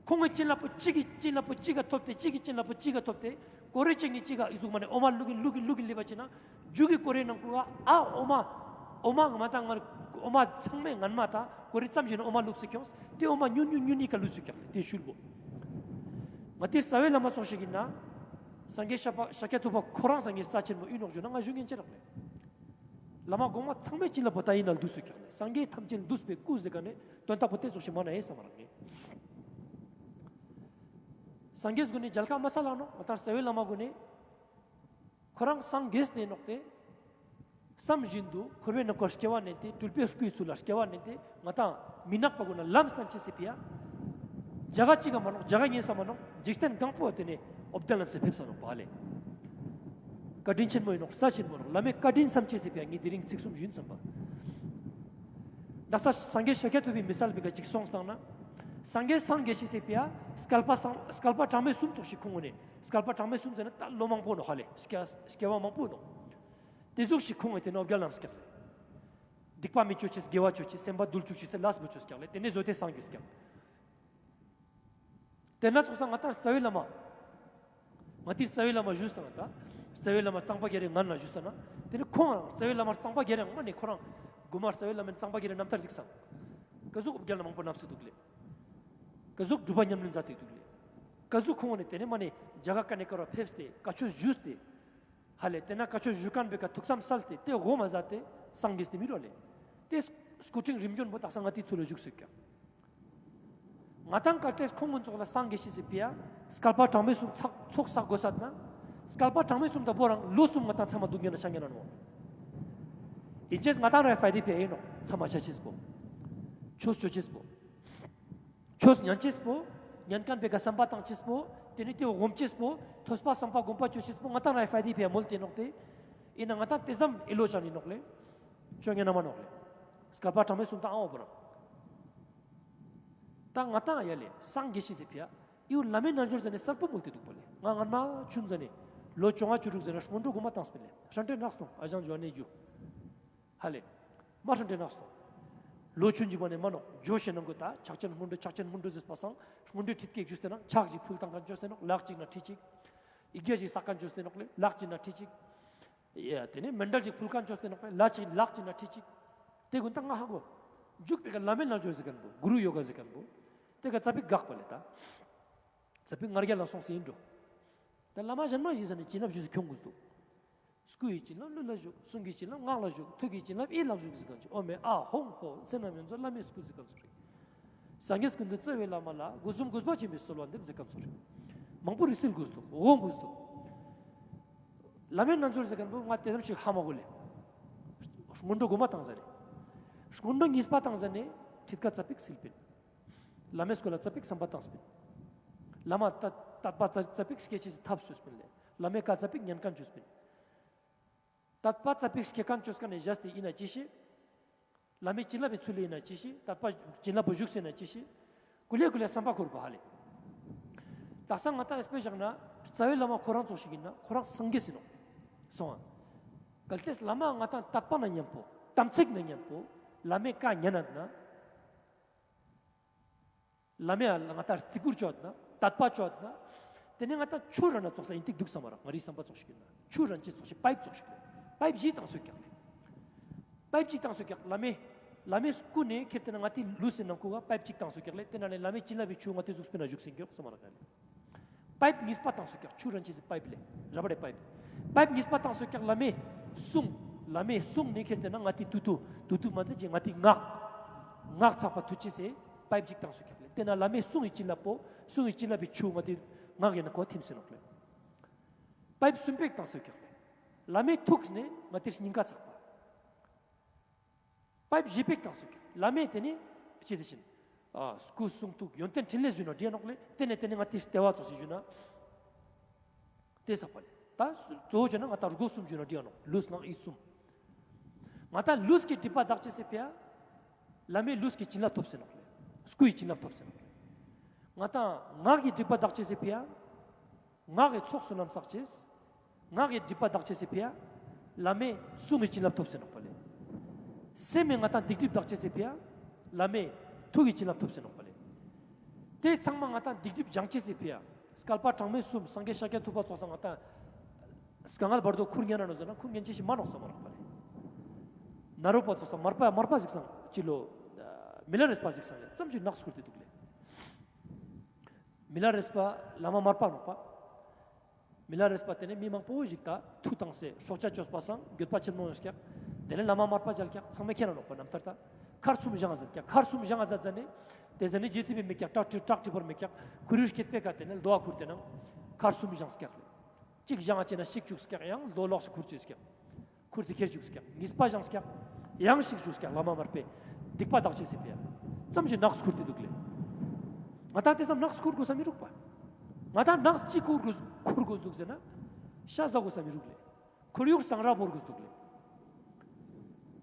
ཁོང་གི་བྱིན་རླབས་པོ་གཅིག་གི་བྱིན་རླབས་པོ་གཅིག་ག་ཐོབ་སྟེ་གཅིག་གི་བྱིན་རླབས་པོ་གཅིག་ག་ཐོབ་སྟེ། ཀོ་རེ་ཅན་གྱི་གཅིག་ག་ཨི་ཟུག་མ་ནེ་འོ་མ་བླུག་གིན་བླུག་གིན་བླུག་གིན་ལེབ་པ་ཅིག་ན། རྒྱུ་གི་ཀོ་རེ་ནང་ཁུག་ག་ཨ་འོ་མ། འོ་མ་ང་ཏང་ང་འོ་མ་ཚང་མའི་ངན་མ་དང་ཀོ་རེ་ཙམ་ཞིག་ནེ་འོ་མ་བླུགས་སེ་ཁྱོངས། ཏེ་འོ་མ་ཉུང་ཉུང་ཉུང་ཉུང་ག་བླུགས་སུག་ཀྱག་ལེ། ཏེ་ཤུལ་བོ། ང་ཏེ་རྩ་བའི་བླ་མ་ཚོགས་ཤིག་ཨིན་ན། སངས་རྒྱས་ཤཱཀྱ་པ་ཤཱཀྱ་ཐུབ་པ་ཁོ་རང་སངས་རྒྱས་རྩ་ཆེན་མོ་ཨིན་ནོག་ཞུ་ན་ང་ཞུ་ཉན་ཅི་རག་ལེ། བླ་མ་གོང་མ་ཚང་མའི་བྱིན་རླབས་པོ་ད་ཨིན་ན་འདུས་སུག་ཀྱག་ལེ། སངས་རྒྱས་ཐམས་ཅད་འདུས་པའི་སྐུ་ཟེར་ཁན་ནི་དོན་དག་པོ་ཏེ་ཙོགས་ཤིག་མ་ན་ཨེ་སམ་རག་ངེ། སངས་རྒྱས་གུན་ནི་མཇལ་ཁ་མ་སལ་ལ་ནོག། ང་ཏང་རྩ་བའི་བླ་མ་གུན་ནི་ཁོ་རང་སངས་རྒྱས་ཏེ་ནོག་སྟེ། བསམ་བཞིན་དུ་འཁོར་བའི་ནང་ཁོ་སྐྱེ་བ་ནས་ཏེ་སྤྲུལ་པའི་སྐུའི་ཚུལ་ལ་སྐྱེ་བ་ནས་ཏེ་ང་ཏང་མི་ནག་པ་གུན་ལ་ལམ་སྟན་ཅེས་སི་ཕི་ཡ། རྒྱ་གར་གཅིག་ག་མ་ནོག། རྒྱ་གར་ཉན་ས་མ་ནོག། འཇིག་རྟེན་གང་པོ་ཏེ་ནེ་འོབ་དན་ལམ་སེ་ཕེབས་ས་ནོག་པ་ལེ། བཀའ་དྲིན་ཆེན་མོ་ཨིན་ནོག། ས་ཆེན་མོ་ཨིན་ནོག། ལམ་མེ་བཀའ་དྲིན་བསམ་ཅེས་སི་ཕི་ཡ་ངའི་དེ་རིང་ཚིག་གསུམ་ཞུ་ཡིན་བསམ་པ། དག་ས་སངས་རྒྱས་ཤཱཀྱ་ཐུབ་པའི་མི་སལ་བི་ག་ཅིག་སོང་སྟངས་ན། སངས་རྒྱས་སངས་རྒྱས་ཅེས་སི་ཕི་ཡ་སྐལ་པ་སང་སྐལ་པ་གྲངས་མེད་གསུམ་ཙོགས་ཤིག་ཁོང་ངོ་ནེ། སྐལ་པ་གྲངས་མེད་གསུམ་ཟེར་ན་ད་ལོ་མང་པོ་ནོག་ཧ་ལེ། སྐྱེ་སྐྱེ་བ་མང་པོ་ནོག། ཏེ་ཟུག་ཤིག་ཁོང་ངོ་ཏེ་ནེ་འོབ་རྒྱལ་ལམ་སྐྱག་ལེ། སྡིག་པ་མི་ཅོ་ཅེས་དགེ་བ་ཅོ་ཅེས་སེམས་པ་དུལ་ཅུག་ཅེས་སེ་ལས་པོ་ཅོས་སྐྱག་ལེ། ཏེ་ནེ་ཟོ་ཏེ་སངས་རྒྱས་སྐྱག། ཏེ་ན་ཙོགས་ས་ང་ཏང་རྩ་བའི་བླ་མ། ང་ཏི་རྩ་བའི་བླ་མ་ཞུས་ས་ན་ད། རྩ་བའི་བླ་མ་གཙང་པ་རྒྱ་རས་ངན་ལ་ཞུས་ས་ན། ཏེ་ནེ་ཁོང་རང་རྩ་བའི་བླ་མ་གཙང་པ་རྒྱ་རས་ངན་ནི་ཁོ་རང་། གོ་མ་རྩ་བའི་བླ་མ་གཙང་པ་རྒྱ་རས་རྣམ་ཐར་གཟིགས་སང་། ཀ་ཟུག་འོབ་རྒྱལ་ལ་མང་པོ་ལམ་སེ་དུག་ལེ། ཀ་ཟུག་སྒྲུབ་པ་ཉམས་ལེན་མཛད་དེ་དུག་ལེ། ཀ་ཟུག་ཁོང་ངོ་ནེ་ཏེ་ནེ་མ་ནེ་རྒྱ་གར་ཀ་ནེ་ཀ་རུ་ཕེབས་ཏེ་བཀའ་ཆོས་ཞུས་ཏེ། ཧ་ལེ་ཏེ་ན་བཀའ་ཆོས་ཞུ་ཁན་བོའི་ཀ་ཐུགས་བསམ་སལ་ཏེ་ཏེ་འོ་མ་ཟ་ཏེ་སངས་རྒྱས་ཏེ་མི་རུ་ལེ། ཏེ་སྐུ་ཕྲེང་རིམ་བྱོན་པོ་དག་ས་ང་ཏི་ཚུལ་ལ་བཞུགས་སེ་ཀྱག། ང་ཏང་ཀ་ཏེ་ཁོང་གུན་ཙོགས་ལ་སངས་རྒྱས་ཤེས་སི་ཕི་ཡ། སྐལ་པ་གྲངས་མེད་གསུམ་ཚག་ཚོགས་བསགས་དགོས་ས་ན། སྐལ་པ་གྲངས་མེད་གསུམ་ད་བོ་རང་ལོ་གསུམ་ང་ཏང་ཚང་མ་སྡུག་བསྔལ་ན་ཤ་ཉེ་ན་ནོག། ཨིན་ཅེས་ང་ཏང་ར་ཕའི་དེ་ཕི་ཡ་ཨིན་ནོག། ཚང་མ་ཆ་ཅེས་པོ། ཆོས་ཅོ་ཅེས་པོ། ཆོས་ཉན་ཅེས་པོ། ཉན་ཁན་བོའི་ཀ་བསམ་པ་བཏང་ཅེས་པོ། ཏེ་ནེ་ཏེ་བོ་སྒོམ་ཅེས་པོ། ཐོས་པ་བསམ་པ་སྒོམ་པ་ཅོ་ཅེས་པོ་ང་ཏང་ར་ཕའི་དེ་ཕི་ཡ་མོལ་ཏེ་ནོག་ཏེ། ཨིན་ན་ང་ཏང་ཏེ་ཙམ་ཨི་ལོ་ཅན་ཨིན་ནོག་ལེ། ཅོ་ཉན་ན་མ་ནོག་ལེ། སྐལ་པ་གྲངས་མེད་གསུམ་ད་ཨང་བོ་རང་། ད་ང་ཏང་ཡ་ལེ་སངས་རྒྱས་ཤེས་སི་ཕི་ཡ། ཨི་བོ་བླ་མའི་རྣལ་འབྱོར་ཟེར་ནེ་གསལ་པོ་མོལ་ཏེ་དུག་པ་ལེ། ང་སྔན་མ་ཆུན་ཟ་ནེ། ལོ་བཅོ་ལྔ་བཅུ་དྲུག་ཟ་ནེ་སྔོན་འགྲོ་གོ་མ་བཏང་སྤིན་ལེ། ཧྲན་ཏེ་ནགས་སོང་ཨ་ཞང་ཇོ་ནེ་ཇུ། ཧ་ལེ། མ་ཧྲན་ཏེ་ནགས་སོང་། ལོ་ཆུན་ཅིག་པ་ནེ་མ་ནོག་ཇོ་ཤེས་ནང་གོ་ད་ཕྱག་ཆེན་སྔོན་འགྲོ་ཕྱག་ཆེན་སྔོན་འགྲོ་ཟེར་པ་སང་སྔོན་འགྲོའི་ཁྲིད་ཀེག་ཞུས་ཏེ་ན་ཕྱག་ཅིག་ཕུལ་བཏང་ཁན་ཅོས་ཏེ་ནོག་ལག་ཅིག་ན་ཁྲི་ཅིག། ཡི་གེ་ཅིག་བསགས་ཁན་ཅོས་ཏེ་ནོག་ལེ་ལག་ཅིག་ན་ཁྲི་ཅིག། ཡ་ཏེ་ནེ་མཎྜལ་ཅིག་ཕུལ་ཁན་ཅོས་ཏེ་ནོག་ལེ་ལག་ཅིག་ལག་ཅིག་ན་ཁྲི་ཅིག། ཏེ་གུན་ད་ང་ཧ་གོ། འཇུག་པའི་ཀ་བླ་མའི་རྣལ་འབྱོར་ཟེར་ཁན་བོ་གུ་རུ་ཡོ་ག་ཟེར་ཁན་བོ། ཏེ་ཀ་ཙ་པིག་འགག་པ་ལེ་ད། ཙ་པིག་ང་རྒྱལ་ལ་སོང་སེ་ཨིན་འགྲོ། ད་བླ་མ་ཞན་མ་ཞིག་ཟ་ནེ་བྱིན་རླབས་ཞུས་སེ་ཁྱོང་དགོས་དུག། སྐུ་ཡི་བྱིན་རླབས་ལུས་ལ་ཞུགས། གསུང་གི་བྱིན་རླབས་ངག་ལ་ཞུགས། ཐུགས་ཀྱི་བྱིན་རླབས་ཡིད་ལ་ཞུགས་ཟེར་ཁན་ཅིག། ཨོཾ་ཨཱཿཧཱུྃ་ཧོ་ཚེ་རྣམས་ཡོངས་རྫོགས་བླ་མའི་སྐུ་ཟེར་ཁན་ཚོ་རེད། སངས་རྒྱས་ཀུན་འདུས་རྩ་བའི་བླ་མ་ལ། སྒོ་གསུམ་གུས་པ་ཆེན་པོས་གསོལ་བ་འདེབས་ཟེར་ཁན་ཚོ་རེད། མང་པོ་རིགས་སིལ་དགོས་འདུག། འོང་དགོས་འདུག། བླ་མའི་རྣལ་འབྱོར་ཟེར་ཁན་བོ་ང་ཏེ་ཙམ་ཞིག་ཧ་མ་གོ་ལེ། སྔོན་འགྲོ་གོ་མ་བཏང་ཟ་ནེ། སྔོན་འགྲོ་གཉིས་པ་བཏང་ཟ་ནེ་ཁྲིད་ཀ་ཙ་པིག་སིལ་པིན། བླ་མའི་སྐོར་ལ་ཙ་པིག་བསམ་པ་བཏང་སྤིན། བླ་མ་ཏད་དད་པ་ཙ་ཙ་པིག་སྐྱེ་ཅེས་སི་ཐབས་ཅོས་སྤིན་ལེ། བླ་མའི་ཀ་ཙ་པིག་ཉན་ཁན་ཅོས་སྤིན། དད་པ་ཙ་པིག་སྐྱེ་ཁན་ཅོས་ཁན་ནི་བཞག་སྟེ་ཨིན་ན་ཅི་ཤེས། བླ་མའི་བྱིན་རླབས་པའི་ཚུལ་ལ་ཨིན་ན་ཅི་ཤེས། དད་པ་བྱིན་རླབས་པོ་ཞུགས་སེ་ཨིན་ན་ཅི་ཤེས། ཀུ་ལེ་ཀུ་ལེ་བསམ་པ་འཁོར་བ་ཧ་ལེ། དག་ས་ང་ཏང་ཨེས་པེ་བཞག་ན་རྩ་བའི་བླ་མ་ཁོ་རང་ཙོགས་ཤིག་ཨིན་ན་ཁོ་རང་སངས་རྒྱས་ཨིན་ནོག་སོང་ཨ། གལ་ཏེ་བླ་མ་ང་ཏང་དད་པ་ན་མཉམ་པོ་དམ་ཚིག་ན་མཉམ་པོ་བླ་མའི་ཀ་ཉན་ན་ན། བླ་མའི་ང་ཏང་བརྩི་བཀུར་ཅོ་ན་དད་པ་ཅོ་ན། ཏེ་ནེ་ང་ཏང་ཆུ་རན་ན་ཙོགས་ལ་ཨིན་ཏེ་དུག་བསམ་མ་རག། ང་རིའི་བསམ་པ་ཙོགས་ཤིག་ཨིན་ན་ཆུ་རན་ཅེས་ཙོགས་ཤིག་པའིབ་ཙོགས་ཤིག་ལེ། པའིབ་ཅིག་བཏང་སོ་ཀྱག་ལེ། པའིབ་ཅིག་བཏང་སོ་ཀྱག་བླ་མའི། བླ་མའི་སྐུ་ནེ་ཁྱེར་ཏེ་ན་ང་ཏི་ལུས་སི་ནང་ཁུག་ག་པའིབ་ཅིག་བཏང་སོ་ཀྱག་ལེ། ཏེ་ན་ནེ་བླ་མའི་བྱིན་རླབས་པའི་ཆུ་ང་ཏི་གཟུགས་པོའི་ནང་ཞུགས་སེ་ཨིན་ཀྱག་བསམ་མ་རག་ལེ། པའིབ་གཉིས་པ་བཏང་སོ་ཀྱག་ཆུ་རན་ཅེས་སི་པའིབ་ལེ། ར་བ་རེ་པའིབ། པའིབ་གཉིས་པ་བཏང་སོ་ཀྱག་བླ་མའི་གསུང་། བླ་མའི་གསུང་ནེ་ཁྱེར་ཏེ་ན་ང་ཏི་ཏུ་ཏུ་ཏུ་ཏུ་མ་ཏེ་ཅི་ང་ཏི་ངག། ངག་ཚག་པ་ཐུག་ཅེས་སི་པའིབ་ཅིག་བཏང་སོ་ཀྱག་ལེ། ཏེ་ན་བླ་མའི་གསུང་གི་བྱིན་རླབས་པོ་གསུང་གི་བྱིན་རླབས་པའི་ཆུ་ང་ཏི་ངག་གི་ནང་ཁོ་ཐིམ་སེ་ནོག་ལེ། པའིབ་གསུམ་པ་བཏང་སོ་ཀྱག་ལེ། བླ་མའི་ཐུགས་ནེ་ང་ཏི་སྙིང་ག་ཚག་པ། པའིབ་བཞི་པ་བཏང་སོ་ཀྱག་བླ་མའི་ཏེ་ནེ་ཅི་ཏེ་བཞིན། ཨ་སྐུ་གསུང་ཐུགས་ཡོན་ཏན་ཕྲིན་ལས་ཞུ་ན་འགྲིག་ནོག་ལེ། ཏེ་ནེ་ཏེ་ནེ་ང་ཏི་ལྟེ་བ་ཙོགས་ཤིག་ཞུ་ན། ཏེ་ཚག་པ་ལེ། ད་གཙོ་བོ་ཞུ་ན་ང་ཏང་སྒོ་གསུམ་ཞུ་ན་འགྲིག་ནོག། ལུས་ངག་ཡིད་གསུམ། ང་ཏང་ལུས་ཀྱི་སྒྲིབ་པ་དག་ཅེས་སི་ཕི་ཡ། བླ་མའི་ལུས་ཀྱི་བྱིན་རླབས་ཐོབ་སེ་ནོག་ལེ། སྐུའི་བྱིན་རླབས་ཐོབ་སེ་ནོག་ལེ། ང་ཏང་ངག་གི་སྒྲིབ་པ་དག་ཅེས་སི་ཕི་ཡ། ངག་གི་ཚོགས་བསོད་ནམས་བསགས་ཅེས། ངག་གི་སྒྲིབ་པ་དག་ཅེས་སི་ཕི་ཡ། བླ་མའི་གསུང་གི་བྱིན་རླབས་ཐོབ་སེ་ནོག་པ་ལེ། སེམས་མེ་ང་ཏང་སྡིག་སྒྲིབ་དག་ཅེས་སི་ཕི་ཡ། བླ་མའི་ཐུགས་ཀྱི་བྱིན་རླབས་ཐོབ་སེ་ནོག་པ་ལེ། ཏེ་ཚང་མ་ང་ཏང་སྡིག་སྒྲིབ་སྦྱང་ཅེས་སི་ཕི་ཡ། སྐལ་པ་གྲངས་མེད་གསུམ་སངས་རྒྱས་ཤཱཀྱ་ཐུབ་པ་ཙོགས་ས་ང་ཏང་། དཀའ་ངལ་བར་དོ་ཁུར་ཉན་ན་ནོག་ཟེར་ན་ཁུར་ཉན་ཅེས་ཤིག་མ་ནོག་བསམ་མ་རག་པ་ལེ། ནཱ་རོ་པ་ཙོགས་ས་མར་པ་མར་པ་གཟིགས་སང་ཅི་ལོ། མི་ལ་རས་པ་གཟིགས་སང་ལེ་ཙམ་ཅིག་ནགས་ཁུར་ཏེ་དུག་ལེ། མི་ལ་རས་པ་བླ་མ་མར་པ་ནོག་པ། མི་ལ་རས་པ་ཏེ་ནེ་མི་མང་པོ་ཞིག་ད་ཐུགས་བཏང་སེ་སྲོག་ཆགས་ཅོས་པ་སང་འགྱོད་པ་ཆེན་མོ་ཡོང་ཀྱག། ཏེ་ནེ་བླ་མ་མར་པ་མཇལ་ཀྱག་ཚང་མས་མཁྱེན་ན་ནོག་པ་རྣམ་ཐར་ད། མཁར་གསུམ་བཞེངས་ཟེར་ཀྱག་མཁར་གསུམ་བཞེངས་ཟེར་ཟ་ནེ། ཏེ་ཟ་ནེ་རྗེ་སི་པའི་མེད་ཀྱག་བྲག་བྲིས་བྲག་བྲིས་པར་མེད་ཀྱག་ཁོར་ཡུག་སྐྱིད་པའི་ཀ་ཏེ་ནེ་རྡོ་བ་ཁུར་ཏེ་ནང་མཁར་གསུམ་བཞེངས་ཀྱག་ལེ། གཅིག་བཞེངས་ཅེ་ན་གཅིག་བཅུག་ཀྱག་ཡང་རྡོ་ལོགས་སུ་ཁུར་ཅེས་ཀྱག་ཁུར་ཏེ་ཁྱེར་བཅུག་ཀྱག་གཉིས་པ་བཞེངས་ཀྱག་ཡང་གཅིག་བཅུག་ཀྱག་བླ་མ་མར་པས་སྡིག་པ་དག་ཅེས་སི་ཕི་ཡ། ཙམ་ཞིག་ནགས་ཁུར་ཏེ་འདུག་ལེ། ང་ཏང་ཏེ་ཙམ་ནགས་ཁུར་དགོས་ས་མི་རུག་པ། ང་ཏང་ནགས་གཅིག་ཁུར་དགོས་ཁུར་དགོས་འདུག་ཟེར་ན་ཤ་ཟ་དགོས་ས་མི་རུག་ལེ། ཁོར་ཡུག་གཙང་ར་བོར་དགོས་འདུག་ལེ།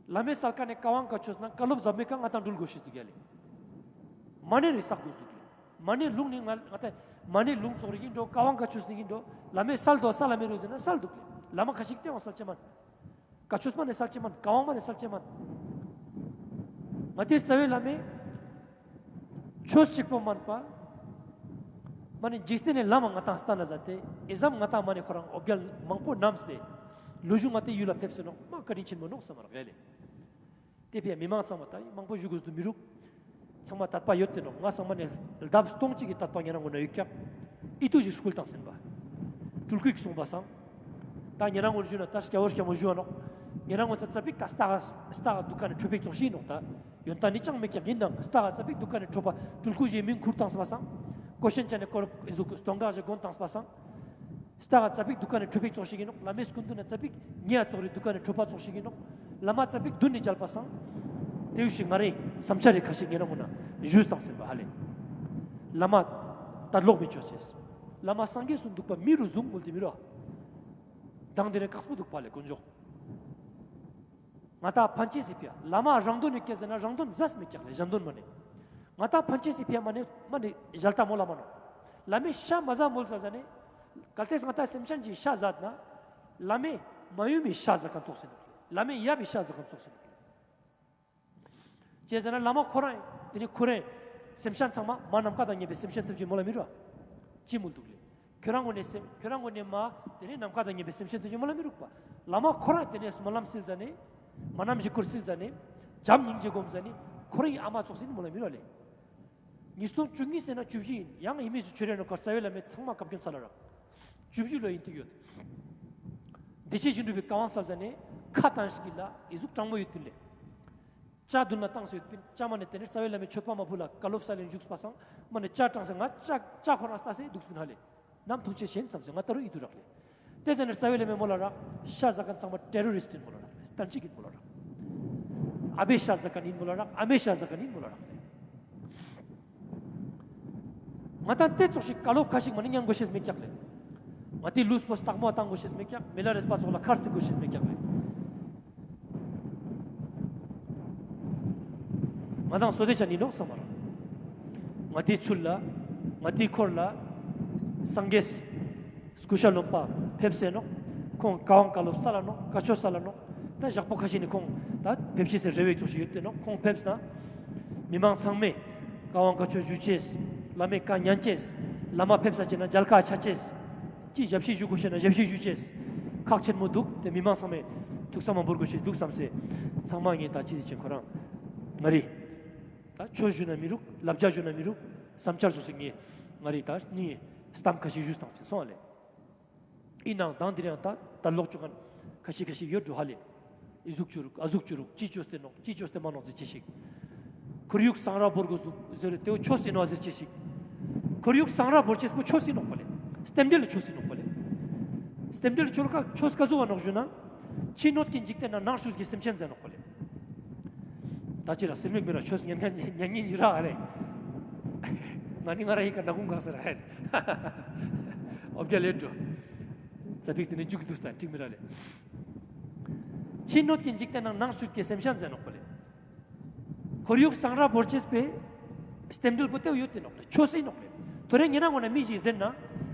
བླ་མའི་སལ་ཀ་ནེ་བཀའ་དབང་བཀའ་ཆོས་ནང་བཀའ་སློབ་ཟབ་མོའི་ཀ་ང་ཏང་འགྲུལ་དགོས་ཤེས་འདུག་ཡ་ལེ། མ་ཎི་རེ་བསགས་དགོས་འདུག་ལེ། མ་ཎི་ལུང་ནི་ང་ང་ཏང་མ་ཎི་ལུང་ཙོགས་རིག་ཨིན་འགྲོ། བཀའ་དབང་བཀའ་ཆོས་ནི་ཨིན་འགྲོ། བླ་མའི་སལ་དོ་སལ་ལ་མེད་རུག་ཟེར་ན་སལ་འདུག་ལེ། བླ་མ་ཁ་ཤིག་ཏེ་བ་སལ་ཅེས་མན། བཀའ་ཆོས་མ་ནེ་སལ་ཅེས་མན། བཀའ་དབང་མ་ནེ་སལ་ཅེས་མན། ང་ཏེ་རྩ་བའི་བླ་མའི་ཆོས་གཅིག་པོ་མན་པ། མ་ནེ་འཇིག་རྟེན་ནི་ལམ་ང་ཏང་སྟན་ན་ཟ་སྟེ་ཨི་ཙམ་ང་ཏང་མ་ནེ་ཁོ་རང་འོ་བརྒྱལ་མང་པོ་ནམས་ཏེ་ལོ་རྒྱུས་ང་ཏེ་ཡུལ་ལ་ཕེབས་སེ་ནོག་མ་བཀའ་དྲིན་ཆེན་མོ་ནོག་བསམ་མ་རག་ལེ། ཏེ་ཕི་ཡ་མི་མང་ཚང་མ་ད་མང་པོ་ཞུ་དགོས་སུ་མི་རུག་ཚང་མ་དད་པ་ཡོད་དེ་ནོག་ང་ཚང་མ་ནེ་ལྡབ་སྟོང་གཅིག་གི་དད་པ་ཉེ་རང་ངོ་ན་ཡོད་ཀྱག་ཨི་ཏུ་ཞིག་སྐུལ་བཏང་སེན་པ། སྤྲུལ་སྐུ་ཞིག་སོང་པ་སང་། ད་ཉེ་རང་ངོ་ཞུ་ན་ད་སྐྱ་བོ་སྐྱ་མོ་ཞུ་བ་ནོག་ཉེ་རང་ངོ་ཚ་ཙ་པིག་ད་སྟག་སྟག་དུ་ཀ་ནེ་ཁྲོ་ཕིག་ཙོགས་ཤིག་ནོག་ད་ཡོན་ཏན་ནི་ཅང་མེད་ཀྱག་ཨིན་ནང་སྟག་ཙ་པིག་དུ་ཀ་ནེ་ཁྲོ་པ་སྤྲུལ་སྐུ་ཞིག་མིང་ཁུར་བཏང་པ་སང་། ཀོ་ཤན་ཅན་ནེ་ཀོར་ཟུག་སྟོང་ག་ཞིག་གོན་བཏང་པ་སང་། སྟག་ཙ་པིག་དུ་ཀ་ནེ་ཁྲོ་ཕིག་ཙོགས་ཤིག་ཨིན་ནོག་བླ་མའི་སྐུ་མདུན་ན་ཙ་པིག་ཉེ་ཙོགས་རེ་དུ་ཀ་ནེ་ཁྲོ་པ་ཙོགས་ཤིག་ཨིན་ནོག་བླ་མ་ཙ་པིག་མདུན་ནེ་མཇལ་པ་སང་། ཏེ་བོ་ཞིག་ང་རེ་བསམ་འཆར་རེ་ཁ་ཤིག་ཉེ་རང་ངོ་ན་ཞུས་བཏང་སེན་པ་ཧ་ལེ། བླ་མ་ད་ལོག་མི་ཅོ་ཅེས། བླ་མ་སངས་རྒྱས་སུ་འདུག་པ་མི་རུ་བཟུང་མོལ་ཏེ་མི་རུ། མདང་དེ་རིང་དཀགས་པོ་འདུག་པ་ལེ་དཀོན་མཆོག་ང་ཏང་ཕན་ཅེས་སི་ཕི་ཡ། བླ་མ་རང་དོན་ནི་སྐད་ཟེར་ན་རང་དོན་ཟད་མི་ཀྱག་ལེ་གཞན་དོན་མ་ནེ། ང་ཏང་ཕན་ཅེས་སི་ཕི་ཡ་མ་ནེ་མ་ནེ་ཞལ་ཏ་མོལ་ལ་མ་ནོག་བླ་མའི་ཤ་མ་ཟ་མོལ་ཟ་ཟ་ནེ། གལ་ཏེ་ང་ཏང་སེམས་ཅན་གྱི་ཤ་ཟད་ན། བླ་མའི་མ་ཡུམ་མི་ཤ་ཟ་མཁན་ཙོགས་སེ་ནོག་ལེ། བླ་མའི་ཡབ་མི་ཤ་ཟ་མཁན་ཙོགས་སེ་ནོག་ལེ། ཅི་ཟེར་ན་བླ་མ་ཁོ་རང་ཏེ་ནེ་ཁོ་རང་སེམས་ཅན་ཚང་མ་མ་ནམ་མཁའ་དང་མཉམ་པའི་སེམས་ཅན་ཐུབ་ཅེས་མོལ་ལ་མི་རུག་ཅི་མོལ་འདུག་ལེ། ཁྱོད་རང་ངོ་ནེ་སེམས་ཁྱོད་རང་ངོ་ནེ་མ་ཏེ་ནེ་ནམ་མཁའ་དང་མཉམ་པའི་སེམས་ཅན་ཐུབ་ཅེས་མོལ་ལ་མི་རུག་པ། བླ་མ་ཁོ་རང་ཏེ་ནེ་སྨོན་ལམ་སིལ་ཟ་ནེ། མ་ནམ་ཞིག་ཁུར་སིལ་ཟ་ནེ། བྱམས་སྙིང་རྗེ་སྒོམ་ཟ་ནེ། ཁོ་རང་ངི་ཨ་མ་ཙོགས་སེ་ནི་མོལ་ལ་མི་རུག་ལེ། ཉིས་སྟོང་བཅུ་གཉིས་ཟེར་ན་བཅུ་བཞི་ཨིན། ཡང་ཡིན་མི་སུ་ཆོས་རེ་ནོ་ཀ་རྩ་བའི་བླ་མའི་ཚང་མ་བཀའ་བཀྱོན་ཚར་ལ་རག་བཅུ་བཞི་ལོ་ཨིན་ཏེ་ཡོད། བདེ་ཆེན་བཤད་སྒྲུབ་པའི་བཀའ་དབང་སལ་ཟ་ནེ་ཁ་བཏང་ཞིག་གི་ལ་ཨི་ཟུག་དྲང་མོ་ཡོད་པིན་ལེ། ཅ་མདུན་ལ་བཏང་སེ་ཡོད་པིན། ཅ་མ་ནེ་ཏེ་ནེ་རྩ་བའི་བླ་མའི་མཆོད་པ་མ་ཕུལ་ལ་བཀའ་སློབ་སལ་ལེན་བཞུགས་པ་སང་མ་ནེ་ཅ་དྲངས་སེ་ང་ཅ་ཅ་ཁོ་རང་ལྟ་སེ་འདུག་སྤིན་ཧ་ལེ། ནམ་ཐུག་ཅེས་ཤེས་བསམ་སེ་ང་ད་རུང་ཨི་དུ་རག་ལེ། ཏེ་ཟ་ནེ་རྩ་བའི་བླ་མའི་མོལ་ལ་རག་ཤ་ཟ་མཁན་ཚང་མ་ཏེ་རོ་རིསྟ་ཨིན་མོལ་ལ་རག་ལེ། སྟན་ཅིག་ཨིན་མོལ་ལ་རག་ཨ་བའི་ཤ་ཟ་མཁན་ཨིན་མོལ་ལ་རག་ཨ་མའི་ཤ་ཟ་མཁན་ཨིན་མོལ་ལ་རག་ལེ། ང་ཏང་ཏེ་ཙོགས་ཤིག་བཀའ་སློབ་ཁ་ཤིག་མ་ནེ་ཉན་དགོས་ཤེས་མེད་ཀྱག་ལེ། ང་ཏི་ལུས་པོ་སྟག་མོ་བཏང་དགོས་ཤེས་མེད་ཀྱག་མི་ལ་རས་པ་ཙོགས་ལ་ཁར་རྩི་དགོས་ཤེས་མེད་ཀྱག་ལེ། ང་ཏང་བསོད་བདེ་ཅན་ཨིན་ནོག་བསམ་མ་རག་ང་ཏི་ཚུལ་ལ་ང་ཏི་འཁོར་ལ་སངས་རྒྱས་སྐུ་ཤ་ལོན་པ་ཕེབས་སེ་ནོག་ཁོང་བཀའ་དབང་བཀའ་སློབ་སལ་ལ་ནོག་བཀའ་ཆོས་སལ་ལ་ནོག་ད་ཞག་པོ་ཁ་ཤིག་ནེ་ཁོང་ད་ཕེབས་ཅེས་སི་རེ་བའི་ཙོགས་ཤིག་ཡོད་དེ་ནོག་ཁོང་ཕེབས་ན་མི་མང་ཚང་མས་བཀའ་དབང་བཀའ་ཆོས་ཞུ་ཅེས། བླ་མའི་བཀའ་ཉན་ཅེས། བླ་མ་ཕེབས་ས་ཅིག་ན་མཇལ་ཁ་ཆ་ཅེས། ཅི་ཞབས་ཕྱི་ཞུ་དགོས་ཤེས་ན་ཞབས་ཕྱི་ཞུ་ཅེས། ཁག་ཆེན་མོ་འདུག་ཏེ་མི་མང་ཚང་མས་ཐུགས་བསམ་མ་བོར་དགོས་ཤེས་འདུག་བསམ་སེ། ཚང་མ་ངས་ད་ཅི་ཟེར་ཅེས་ཁོ་རང་ང་རེ་ད་ཆོས་ཞུ་ན་མི་རུག་བསླབ་བྱ་ཞུ་ན་མི་རུག་བསམ་འཆར་སོ་སོ་ངས་ང་རེ་ད་ནི་སྟམ་ཁ་ཤིག་ཞུས་བཏང་ཅེས་སོང་ཨ་ལེ། ཨིན་ནའང་དང་དེ་རིང་ད་ད་ལོག་ཅོ་མཁན་ཁ་ཤིག་ཁ་ཤིག་ཡོད་འགྲོ་ཧ་ལེ། ཨི་ཟུག་ཅོ་རུག་ཨ་ཟུག་ཅོ་རུག་ཅི་ཅོས་ཏེ་ནོག་ཅི་ཅོས་ཏེ་མ་ནོག་ཟེར་ཅེས་ཤིག་ཁོར་ཡུག་གཙང་ར་བོར་དགོས་ཟེར་ཏེ་བོ་ཆོས་ཨིན་ནོག་ཟེར་ཅེས་ཤིག་ཁོར་ཡུག་གཙང་ར་བོར་ཅེས་པོ་ཆོས་ཨིན་ནོག་པ་ལེ། རྟེན་འབྲེལ་ལ་ཆོས་ཨིན་ནོག་པ་ལེ། རྟེན་འབྲེལ་ལ་ཆོས་ཀ་ཆོས་ཀ་ཟུག་བ་ནོག་ཞུ་ན། ཕྱི་སྣོད་ཀྱི་འཇིག་རྟེན་ན་ནང་བཅུད་ཀྱི་སེམས་ཅན་ཟེར་ནོག་པ་ལེ། ད་ཅི་ར་སེམས་ལུགས་མི་ར་ཆོས་ཉན་ཉན་ཉན་ཉན་ཉན་ར་ཨ་ལེ། ང་ནི་ང་ར་ཧི་ཀ་ན་ཁུང་གང་ཟེར་ཨ་ལེ། ཨོ་བརྒྱ་ལེ་འགྲོ། ཙ་པིག་སྟེ་ནི་འཇུག་གི་འདུག་སྟ་འགྲིག་མི་ར་ལེ། ཕྱི་སྣོད་ཀྱི་འཇིག་རྟེན་ན་ནང་བཅུད་ཀྱི་སེམས་ཅན་ཟེར་ནོག་པ་ལེ། ཁོར་ཡུག་གཙང་ར་བོར་ཅེས་པའི་རྟེན་འབྲེལ་པོ་ཏེ་བོ་ཡོད་དེ་ནོག་ལེ། ཆོས་ཨིན་ནོག་ལེ། ཐོ་རེ་ཉེ་རང་ངོ་ན་མི་ཞིག་ཟེར་ན།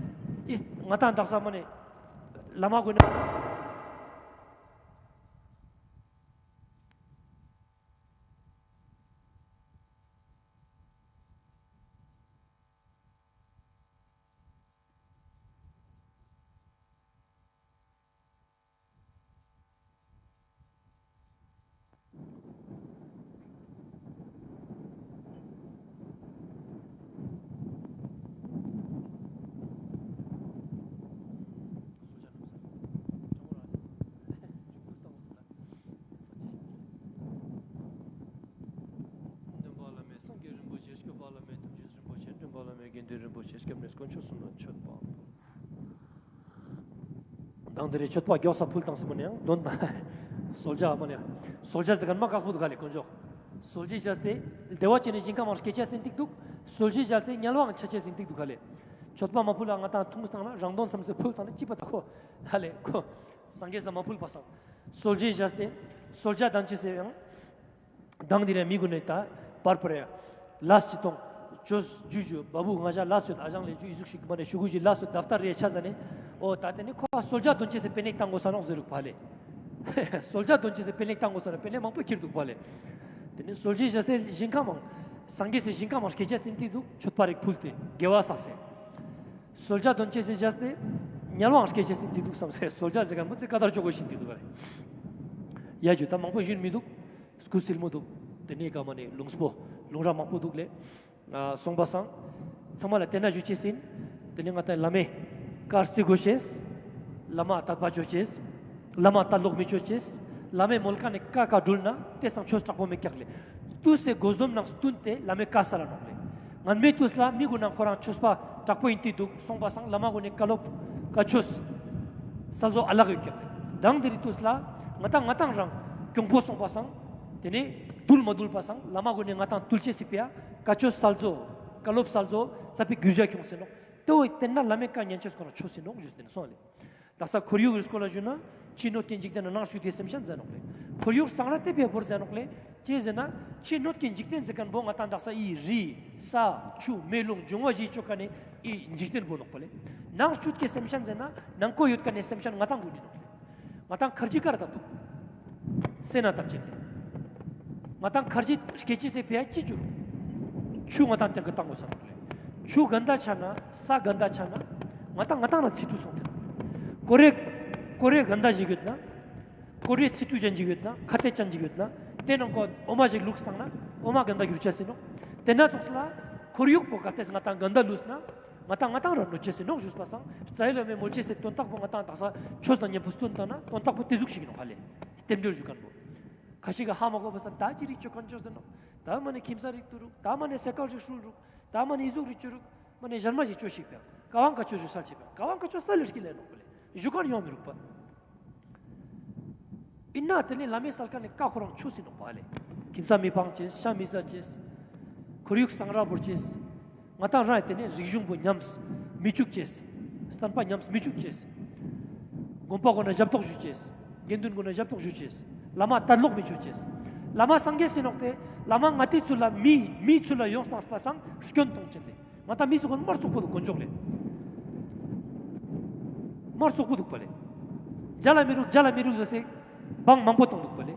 ཨིས་ང་ཏང་དག་ས་མ་ནེ་བླ་མ་མགོ་ན། ཆེ་སྐྱབས་གནས་དཀོན་མཆོག་གསུམ་ལ་མཆོད་པ། མདང་དེ་རིང་མཆོད་པ་མགྱོགས་ས་ཕུལ་བཏང་ཟེར་མ་ནེ་ཡང་དོན་གསོལ་ཇ་མ་ནེ་ཡང་གསོལ་ཇ་ཟེར་མཁན་མ་དཀགས་པོ་འདུག་ག་ལེ་དཀོན་མཆོག། གསོལ་ཇ་བཞག་སྟེ་བདེ་བ་ཅན་ནི་ཞིང་ཁམས་མང་སྐྱེ་ཅེས་ཟེར་ཏེ་འདུག། གསོལ་ཇ་བཞག་སྟེ་དམྱལ་བའང་ཆ་ཅེས་ཟེར་ཏེ་འདུག་ག་ལེ། མཆོད་པ་མ་ཕུལ་ལ་ང་ཏང་འཐུང་སྟངས་ལ་རང་དོན་བསམ་སེ་ཕུལ་བཏང་ན་ཅི་པ་ད་ཁོ་ཧ་ལེ་ཁོ་སངས་རྒྱས་ས་མ་ཕུལ་པ་སང་། གསོལ་ཇ་བཞག་སྟེ་གསོལ་ཇ་དོན་ཅེས་ཟེར་ཡང་། མདང་དེ་རིང་མི་གུན་ནི་ད་པར་པར་ཡ་ལས་ཅི་གཏོང་། ཅོས་ཇུ་ཇུ་བ་བུ་ང་ཞ་ལས་ཡོད་ཨ་ཞང་ལས་ཇུ་ཨི་ཟུག་ཤིག་མ་ནེ་ཤུ་གུ་ཞིག་ལས་ཡོད་དབ་ཏར་རེ་ཆ་ཟ་ནེ། འོ་ད་དེ་ནི་ཁོ་གསོལ་ཇ་དོན་ཅེས་སི་པེ་ནེ་བཏང་དགོས་ས་ནོག་ཟེར་རུག་པ་ལེ། གསོལ་ཇ་དོན་ཅེས་སི་པེ་ནེ་བཏང་དགོས་ས་ནོག་པེ་ནེ་མང་པོ་ཁྱེར་འདུག་པ་ལེ། དེ་ནི་གསོལ་ཇ་བཞག་སྟེ་ཞིང་ཁམས་མང་སངས་རྒྱས་སི་ཞིང་ཁམས་མང་སྐྱེ་ཅེས་ཟེར་ཏེ་འདུག། མཆོད་པ་རིགས་ཕུལ་ཏེ་དགེ་བ་བསགས་སེ། གསོལ་ཇ་དོན་ཅེས་སི་བཞག་སྟེ་དམྱལ་བའང་སྐྱེ་ཅེས་ཟེར་ཏེ་འདུག་བསམ་སེ་གསོལ་ཇ་ཟེར་མཁན་པོ་ཚེ་ཀ་དར་ཅོ་གོ་ཤེས་ཏེ་འདུག་ག་ལེ། ཡ་ཇུ་ད་མང་པོ་ཞུན་མི་འདུག། སྐུ་སིལ་མོ་འདུག། དེ་ནས་ཀ་མ་ནེ་ལུང་སྤོ་ལུང་ར་མང་པོ་འདུག་ལེ། ཨ་སོང་པ་སང་། ཚང་མ་ལ་དེ་ན་ཞུ་ཅེས་ཡིན། དེ་ནས་ང་ཏང་བླ་མའི་བཀའ་བརྩི་དགོས་ཤེས། བླ་མ་དད་པ་ཅོ་ཅེས། བླ་མ་དད་ལོག་མི་ཅོ་ཅེས། བླ་མའི་མོལ་ཁན་ནི་བཀའ་ཀ་འགྲུལ་ན་དེ་སང་ཆོས་དྲག་པོ་མེད་ཀྱག་ལེ། དུས་སི་དགོས་སྡོམ་ནང་བསྟུན་ཏེ་བླ་མའི་བཀའ་སལ་ལ་ནོག་ལེ། ངན་མེད་དུས་ལ་མི་གུན་ནང་ཁོ་རང་ཆོས་པ་དྲག་པོ་ཡིན་ཏེ་འདུག་སོང་པ་སང་བླ་མ་གུན་ནི་བཀའ་སློབ་བཀའ་ཆོས་སལ་ཟོ་ཨ་ལག་ཡོད་ཀྱག་ལེ། མདང་དེ་རིང་དུས་ལ་ང་ཏང་ང་ཏང་རང་གྱོང་པོ་སོང་པ་སང་། དེ་ནས་དུལ་མ་དུལ་པ་སང་བླ་མ་གུན་ནི་ང་ཏང་དུལ་ཅེས་སི་ཕི་ཡ་བཀའ་ཆོས་སལ་ཟོ་བཀའ་སློབ་སལ་ཟོ་ཙ་པིག་གུར་ཇ་ཁྱོངས་སེ་ནོག། དེ་བོ་དེ་ན་བླ་མའི་བཀའ་ཉན་ཅེས་ཁོ་རང་ཆོས་སེ་ནོག་ཞུས་ཏེ་ནི་སོང་ལེ། དག་ས་ཁོར་ཡུག་གི་སྐོར་ལ་ཞུ་ན་ཕྱི་སྣོད་ཀྱི་འཇིག་རྟེན་ནང་ཞུགས་ཏེ་སེམས་ཅན་མཛད་ནོག་ལེ། ཁོར་ཡུག་གཙང་ར་དེ་བས་བོར་མཛད་ནོག་ལེ། ཅི་ཟེར་ན་ཕྱི་སྣོད་ཀྱི་འཇིག་རྟེན་ཟེར་མཁན་པོ་ང་ཏང་དག་ས་ཨི་རི་ས་ཆུ་མེ་རླུང་འབྱུང་བ་བཞི་ཅོ་མཁན་ནི་ཨི་འཇིག་རྟེན་པོ་ནོག་པ་ལེ། ནང་བཅུད་ཀྱི་སེམས་ཅན་ཟེར་ན་ནང་ཁོ་ཡོད་མཁན་ནི་སེམས་ཅན་ང་ཏང་གུན་ནི་ནོག་ལེ། ང་ཏང་ཁར་ཇི་ཀ་ར་བཏབ་འདུག། སེ་ན་བཏབ་ཅེས་ལེ། ང་ཏང་ཁར་ཇི་སྐྱེ་ཅེས་སི་ཕི་ཡ་ཅི་ཅོ་རུག། ཆུ་ང་ཏང་སྟེང་གི་བཏང་དགོས་ས་ནོག་ལེ། ཆུ་གན་ད་ཆ་ན་ས་གན་ད་ཆ་ན་ང་ཏང་ང་ཏང་ལ་ཚིག་འབྲུ་སོང་སྟེ་ནོག་ལེ། ཀོ་རེ་ཀོ་རེ་གན་ད་ཞིག་ཡོད་ན། ཀོ་རེ་ཚིག་འབྲུ་ཅན་ཞིག་ཡོད་ན་ཁ་ཏེ་ཅན་ཞིག་ཡོད་ན་དེ་ནང་ཁོ་འོ་མ་ཞིག་བླུགས་བཏང་ན་འོ་མ་གན་ད་འགྱུར་ཅེས་སེ་ནོག། དེ་ན་ཙོགས་ལ་ཁོར་ཡུག་པོ་ག་ཏེས་ང་ཏང་གན་ད་བླུགས་ན། ང་ཏང་ང་ཏང་རང་གནོད་ཅེས་སེ་ནོག་ཞུས་པ་སང་། རྩ་བའི་བླ་མའི་མོལ་ཅེས་སི་དོན་དག་པོ་ང་ཏང་དག་ས་ཆོས་དང་མཉམ་པོ་སྟོན་བཏང་ན་དོན་དག་པོ་དེ་ཟུག་ཞིག་ཡིན་ནོག་ཧ་ལེ། རྟེན་འབྲེལ་ཞུ་མཁན་པོ། ཁ་ཤས་ཀྱི་ཧ་མ་གོ་བ་སང་ད་ཅི་རིགས་ཅོ་མཁན་ཅོ་ཟེར་ནོག། ད་མ་ནེ་ཁྱིམ་ས་རིགས་བཏུ་རུག། ད་མ་ནེ་སེ་ཀལ་རིགས་སྲུལ་རུག། ད་མ་ནེ་ཨི་ཟུག་རིགས་ཅོ་རུག། མ་ནེ་ཞན་མ་ཞིག་ཅོ་ཞིག་པ། ཀ་བང་ཀ་ཅོ་ཞིག་སལ་ཞིག་པ། ཀ་བང་ཀ་ཅོ་སལ་ལེ་ཞིག་ལེ་ནོག་པ་ལེ། ཞུ་མཁན་ཡོང་མི་རུག་པ། ཨིན་ན་དེ་ནི་བླ་མའི་སལ་མཁན་ནི་བཀའ་ཁོ་རང་ཆོས་ཡིན་ནོག་པ་ལེ། ཁྱིམ་ས་མི་ཕང་ཅེས། ཤ་མི་ཟ་ཅེས། ཁོར་ཡུག་གཙང་ར་བོར་ཅེས། ང་ཏང་རང་དེ་ནི་རིག་གཞུང་པོ་ཉམས་མི་བཅུག་ཅེས། བསྟན་པ་ཉམས་མི་བཅུག་ཅེས། དགོན་པ་གུན་ན་ཞབས་ཏོག་ཞུ་ཅེས། དགེ་འདུན་གུན་ན་ཞབས་ཏོག་ཞུ་ཅེས། བླ་མ་དད་ལོག་མི་ཅོ་ཅེས། བླ་མ་སངས་རྒྱས་ཡིན་ནོག་སྟེ། བླ་མ་ང་ཏི་ཚུལ་ལ་མི་མི་ཚུལ་ལ་ཡོངས་བཏང་པ་སང་སྐྱོན་གཏོང་ཅེས་ལེ། ང་ཏང་མི་སུ་གུན་མ་རྩོག་པོ་འདུག་དཀོན་མཆོག་ལེ། མ་རྩོག་པོ་འདུག་པ་ལེ། མཇལ་ལ་མི་རུག་མཇལ་ལ་མི་རུག་ཟེར་སེ་འབངས་མང་པོ་གཏོང་འདུག་པ་ལེ།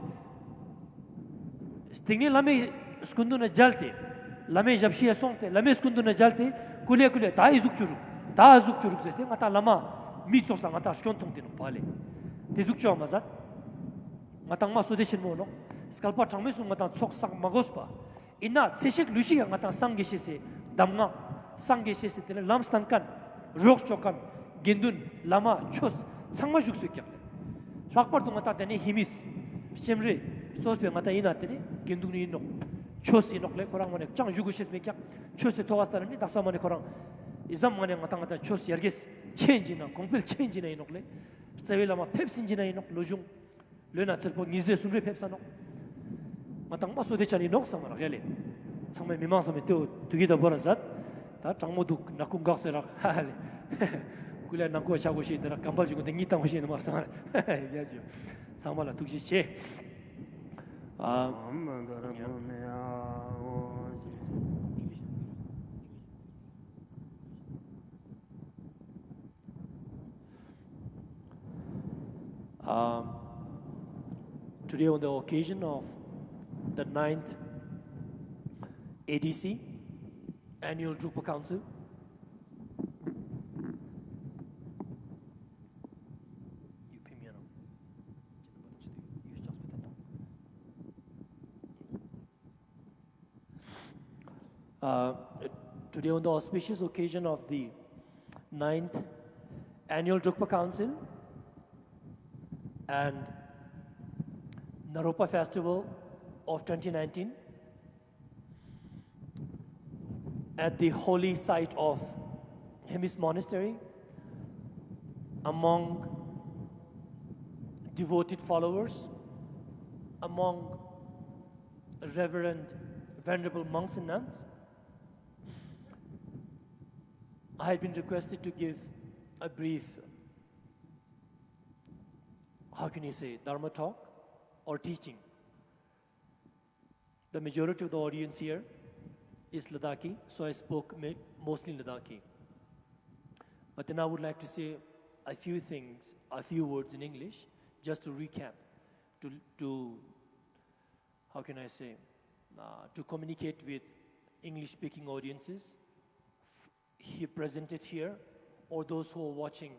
སྟིང་ནེ་བླ་མའི་སྐུ་མདུན་ན་མཇལ་ཏེ། བླ་མའི་ཞབས་ཕྱི་ཡ་སོང་སྟེ་བླ་མའི་སྐུ་མདུན་ན་མཇལ་ཏེ་ཀུ་ལེ་ཀུ་ལེ་ད་ཨི་ཟུག་ཅོ་རུག། ད་ཨི་ཟུག་ཅོ་རུག་ཟེར་ཏེ་ང་ཏང་བླ་མ་མི་ཙོགས་ལ་ང་ཏང་སྐྱོན་གཏོང་སྟེ་ནོག་པ་ལེ། དེ་ཟུག་ཅོ་བ་མ་ཟད། ང་ཏང་མ་བསོད་བདེ་ཆེན་མོ་ནོག། བསྐལ་པ་གྲངས་མེད་སུ་ང་ཏང་ཚོགས་བསགས་མ་དགོས་པ། ཨིན་ན་ཚེ་ཞིག་ལུས་ཞིག་ཡང་ང་ཏང་སངས་རྒྱས་ཤེས་སི་གདམས་ངག། སངས་རྒྱས་ཤེས་སི་དེ་ནི་ལམ་སྟན་མཁན། རོགས་ཅོ་མཁན། དགེ་འདུན། བླ་མ། ཆོས། ཚང་མ་བཞུགས་སུ་ཡོད་ཀྱག་ལེ། ལྷག་པར་དུ་ང་ཏང་དེ་ནི་ཧེ་མིས། སྤྱན་རས། གཙོས་པའི་ང་ཏང་ཨིན་ན་དེ་ནི་དགེ་འདུན་ནི་ཨིན་ནོག། ཆོས་ཨིན་ནོག་ལེ། ཁོ་རང་མ་ནེ་ཅང་བཞུགས་དགོས་ཤེས་མེད་ཀྱག། ཆོས་སི་ཐོག་ག་སྟན་ནི་དག་ས་མ་ནེ་ཁོ་རང་། ཨི་ཙམ་མ་ནེ་ང་ཏང་ང་ཏང་ཆོས་ཡར་རྒྱས་ཆེན་ཅིག་ན་གོང་འཕེལ་ཆེན་ཅིག་ན་ཨིན་ནོག་ལེ། རྩ་བའི་བླ་མ་ཕེབས་ཟིན་ཅིག་ན་ཨིན་ནོག་ལོ་གཞུང་། ལོ་ན་ཚེ་པོ་ཉིས་བརྒྱ་སུམ་རེ་ཕེབས་ས་ནོག། ང་ཏང་མ་བསོད་བདེ་ཅན་ཨིན་ནོག་བསམ་མ་རག་ཡ་ལེ། ཚང་མའི་མི་མང་ཚང་མའི་ལྟོས་དུ་གི་ད་བོ་ར་ཟད། ད་གྲང་མོ་འདུག་ནག་ཁུང་འགག་ཟེར་རག་ཧ་ལེ། ཀུ་ལེ་ནང་ཁོ་ཆ་གོ་ཤེས་དེ་རག་ཀམ་པལ་ཞིག་གོ་དེ་གཉིས་བཏང་གོ་ཤེས་ནི་མ་བསམ་མ་རག་ཡ་ཇུ། ཚང་མ་ལ་ཐུགས་རྗེ་ཆེ། ཨ། Um, today, on the occasion of the ninth A D C, Annual Drukpa Council, Uh, today, on the auspicious occasion of the ninth Annual Drukpa Council and Naropa Festival of twenty nineteen, at the holy site of Hemis Monastery, among devoted followers, among Reverend, Venerable monks and nuns, I had been requested to give a brief, how can you say, Dharma talk or teaching. The majority of the audience here is Ladakhi, so I spoke ma-, mostly in Ladakhi. But then I would like to say a few things, a few words in English, just to recap, to, to, how can I say, uh, to communicate with English-speaking audiences f-, here presented here, or those who are watching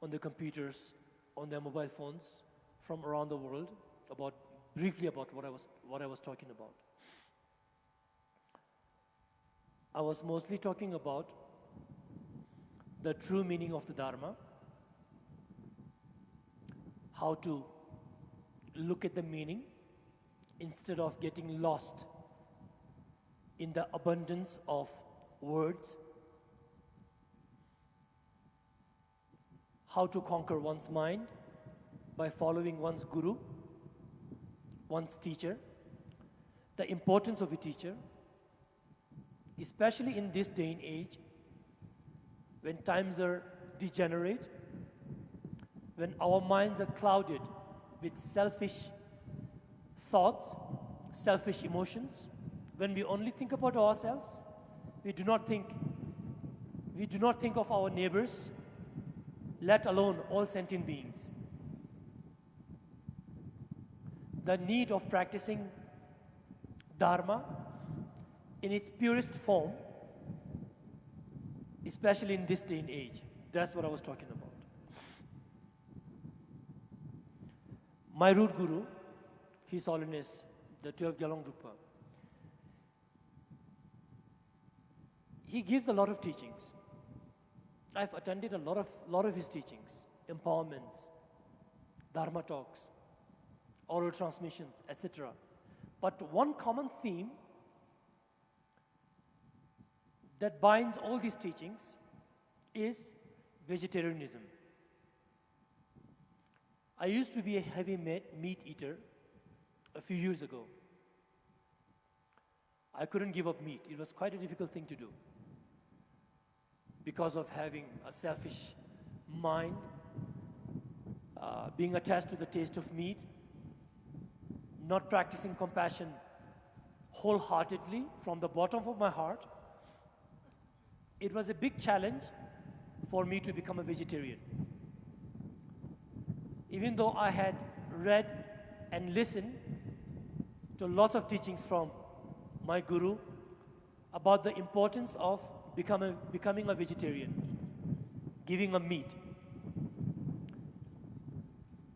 on their computers, on their mobile phones from around the world, about, briefly about what I was, what I was talking about. I was mostly talking about the true meaning of the Dharma, how to look at the meaning instead of getting lost in the abundance of words, how to conquer one's mind by following one's guru, one's teacher, the importance of a teacher, especially in this day and age when times are degenerate, when our minds are clouded with selfish thoughts, selfish emotions, when we only think about ourselves, we do not think, we do not think of our neighbors, let alone all sentient beings. The need of practicing Dharma in its purest form, especially in this day and age. That's what I was talking about. My root guru, His Holiness the twelfth Gyalwang Drukpa, he gives a lot of teachings. I've attended a lot of, lot of his teachings, empowerments, Dharma talks, oral transmissions, et cetera. But one common theme that binds all these teachings is vegetarianism. I used to be a heavy meat, meat eater a few years ago. I couldn't give up meat. It was quite a difficult thing to do because of having a selfish mind, uh, being attached to the taste of meat, not practicing compassion wholeheartedly from the bottom of my heart. It was a big challenge for me to become a vegetarian. Even though I had read and listened to lots of teachings from my guru about the importance of becoming, becoming a vegetarian, giving up meat.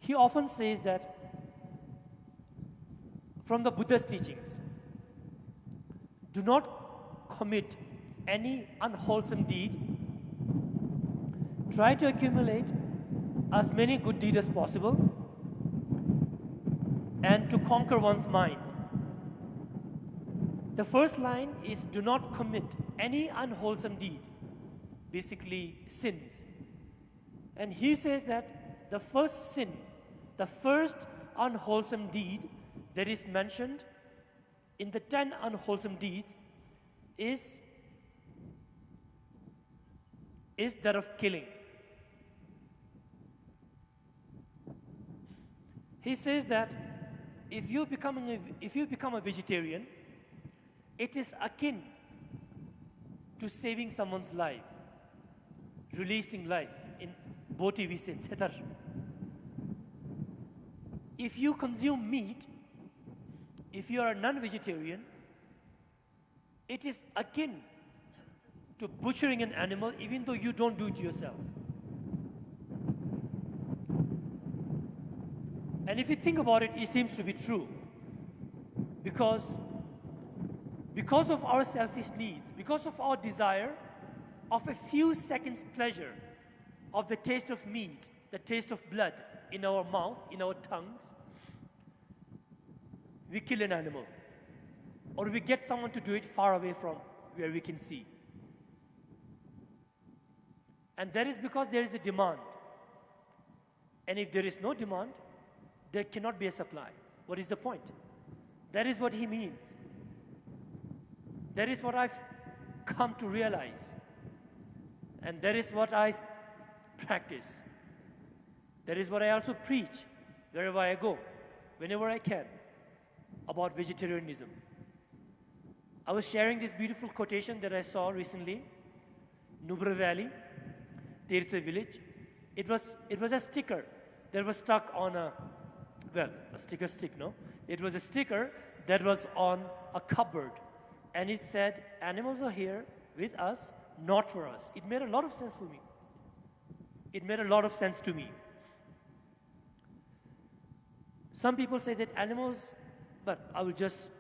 He often says that from the Buddha's teachings, do not commit any unwholesome deed. Try to accumulate as many good deeds as possible and to conquer one's mind. The first line is, do not commit any unwholesome deed, basically sins. And he says that the first sin, the first unwholesome deed that is mentioned in the ten unwholesome deeds is, is that of killing. He says that if you becoming a, if you become a vegetarian, it is akin to saving someone's life, releasing life. In Bhoti we say, tsetar. If you consume meat, if you are a non-vegetarian, it is akin to butchering an animal, even though you don't do it yourself. And if you think about it, it seems to be true. Because, because of our selfish needs, because of our desire of a few seconds pleasure of the taste of meat, the taste of blood in our mouth, in our tongues, we kill an animal. Or we get someone to do it far away from where we can see. And that is because there is a demand. And if there is no demand, there cannot be a supply. What is the point? That is what he means. That is what I've come to realize. And that is what I practice. That is what I also preach wherever I go, whenever I can, about vegetarianism. I was sharing this beautiful quotation that I saw recently, Nubra Valley, Tirtsa village. It was, it was a sticker that was stuck on a, well, a sticker stick, no? It was a sticker that was on a cupboard. And it said, "Animals are here with us, not for us." It made a lot of sense for me. It made a lot of sense to me. Some people say that animals, but I will just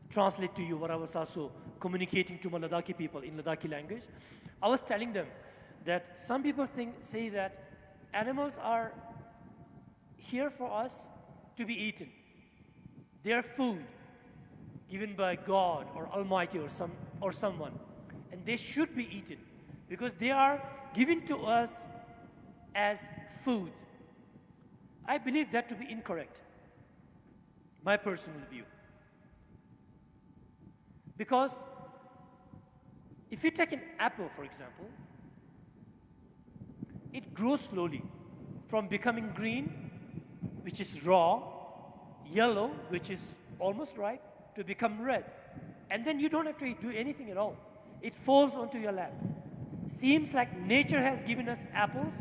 translate to you what I was also communicating to my Ladakhi people in Ladakhi language. I was telling them that some people think, say that animals are here for us to be eaten. They are food given by God or Almighty or some, or someone, and they should be eaten because they are given to us as food. I believe that to be incorrect, my personal view. Because if you take an apple, for example, it grows slowly from becoming green, which is raw, yellow, which is almost ripe, to become red. And then you don't have to do anything at all. It falls onto your lap. Seems like nature has given us apples,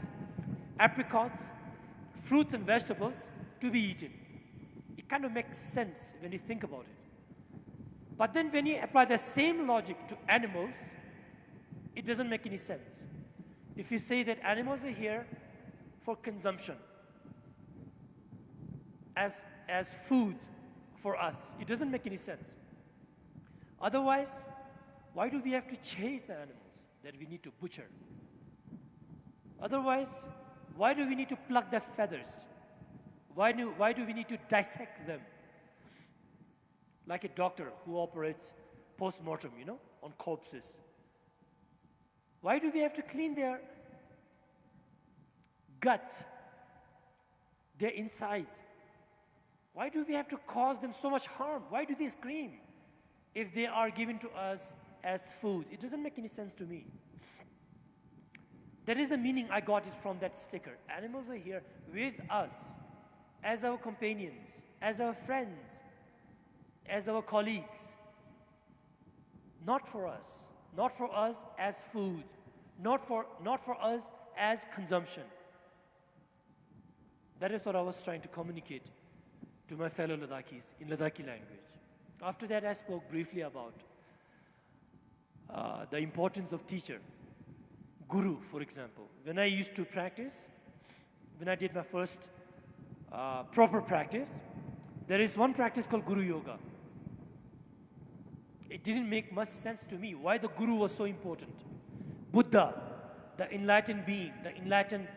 apricots, fruits, and vegetables to be eaten. It kind of makes sense when you think about it. But then when you apply the same logic to animals, it doesn't make any sense. If you say that animals are here for consumption, as, as food for us, it doesn't make any sense. Otherwise, why do we have to chase the animals that we need to butcher? Otherwise, why do we need to pluck their feathers? Why do, why do we need to dissect them? Like a doctor who operates post-mortem, you know, on corpses. Why do we have to clean their guts, their insides? Why do we have to cause them so much harm? Why do they scream if they are given to us as food? It doesn't make any sense to me. That is the meaning I got it from that sticker. Animals are here with us as our companions, as our friends, as our colleagues. Not for us. Not for us as food. Not for, not for us as consumption. That is what I was trying to communicate to my fellow Ladakhis in Ladakhi language. After that, I spoke briefly about uh, the importance of teacher, guru, for example. When I used to practice, when I did my first uh, proper practice, there is one practice called Guru Yoga. It didn't make much sense to me why the guru was so important. Buddha, the enlightened being, the enlightened,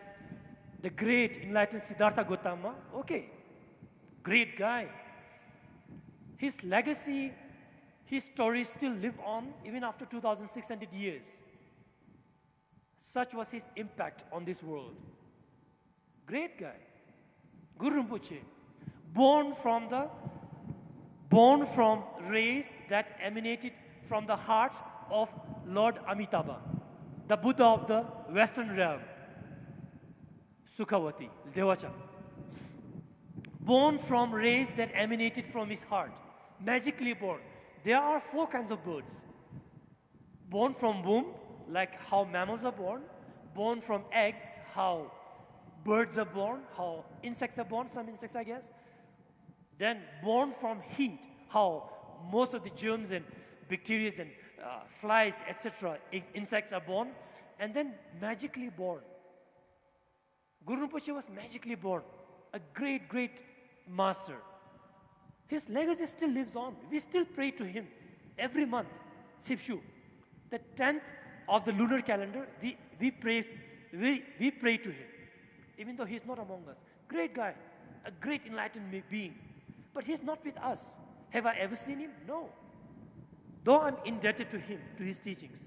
the great enlightened Siddhartha Gautama, okay, great guy. His legacy, his stories still live on even after two thousand six hundred years. Such was his impact on this world. Great guy. Guru Rinpoche, born from the, born from rays that emanated from the heart of Lord Amitabha, the Buddha of the Western realm, Sukhavati, Dewachan. Born from rays that emanated from his heart, magically born. There are four kinds of birds. Born from womb, like how mammals are born. Born from eggs, how birds are born, how insects are born, some insects, I guess. Then born from heat, how most of the germs and bacteria and uh, flies, et cetera, i- insects are born. And then magically born. Guru Rinpoche was magically born, a great, great master. His legacy still lives on. We still pray to him every month, Sipshu. The tenth of the lunar calendar, we, we pray, we, we pray to him, even though he's not among us. Great guy, a great enlightened me- being. But he's not with us. Have I ever seen him? No. Though I'm indebted to him, to his teachings,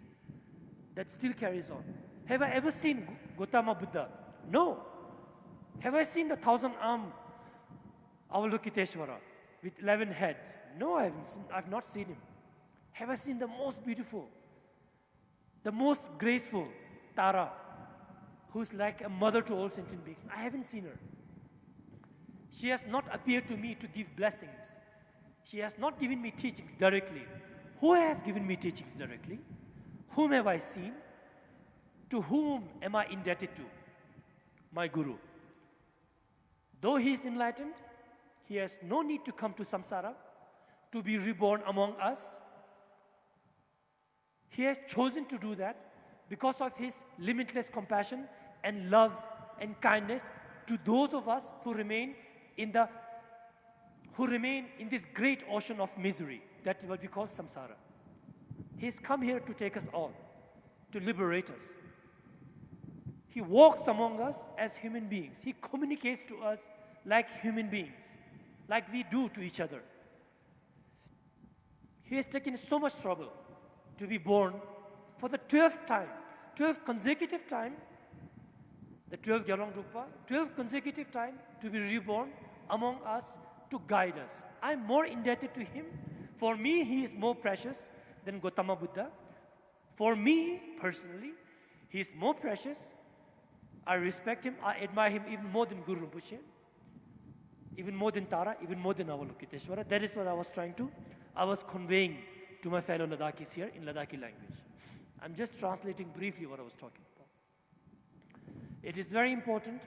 that still carries on. Have I ever seen Gautama Buddha? No. Have I seen the thousand arm Avalokiteshvara with eleven heads? No, I haven't seen, I've not seen him. Have I seen the most beautiful, the most graceful Tara, who's like a mother to all sentient beings? I haven't seen her. She has not appeared to me to give blessings. She has not given me teachings directly. Who has given me teachings directly? Whom have I seen? To whom am I indebted to? My Guru. Though he is enlightened, he has no need to come to samsara to be reborn among us. He has chosen to do that because of his limitless compassion and love and kindness to those of us who remain in the who remain in this great ocean of misery that what we call samsara. He has come here to take us all, to liberate us. He walks among us as human beings. He communicates to us like human beings, like we do to each other. He has taken so much trouble to be born for the twelfth time, twelve consecutive time, the twelve Gyalwang Drukpa, twelve consecutive time to be reborn among us to guide us. I'm more indebted to him. For me, he is more precious than Gautama Buddha. For me, personally, he is more precious. I respect him, I admire him even more than Guru Rinpoche, even more than Tara, even more than Avalokiteshvara. That is what I was trying to, I was conveying to my fellow Ladakis here in Ladakhi language. I'm just translating briefly what I was talking about. It is very important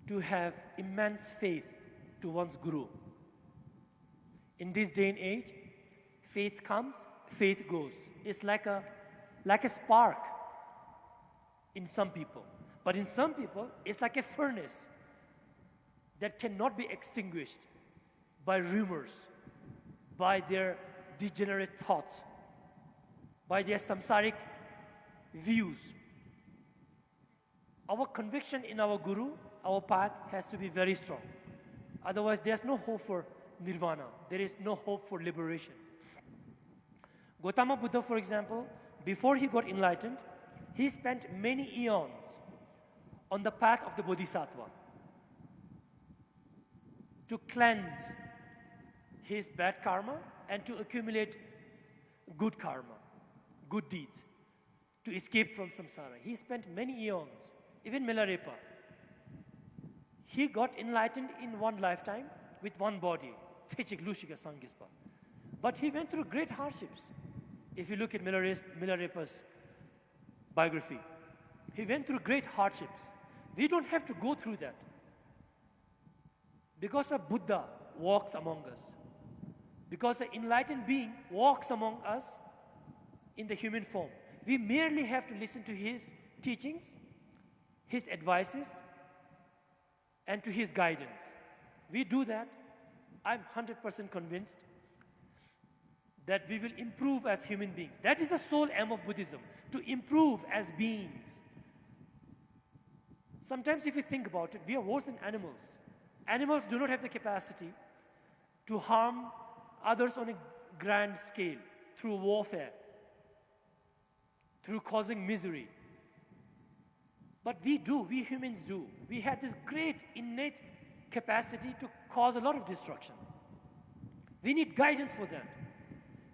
to have immense faith to one's Guru. In this day and age, faith comes, faith goes. It's like a, like a spark in some people. But in some people, it's like a furnace that cannot be extinguished by rumors, by their degenerate thoughts, by their samsaric views. Our conviction in our Guru, our path has to be very strong. Otherwise, there's no hope for nirvana. There is no hope for liberation. Gautama Buddha, for example, before he got enlightened, he spent many eons on the path of the Bodhisattva to cleanse his bad karma and to accumulate good karma, good deeds, to escape from samsara. He spent many eons, even Milarepa. He got enlightened in one lifetime with one body. Tsechik lushika sangispa. But he went through great hardships. If you look at Milares- Milarepa's biography, he went through great hardships. We don't have to go through that. Because a Buddha walks among us, because an enlightened being walks among us in the human form, we merely have to listen to his teachings, his advices, and to his guidance. We do that, I'm hundred percent convinced that we will improve as human beings. That is the sole aim of Buddhism, to improve as beings. Sometimes, if you think about it, we are worse than animals. Animals do not have the capacity to harm others on a grand scale through warfare, through causing misery. But we do, we humans do. We have this great innate capacity to cause a lot of destruction. We need guidance for that.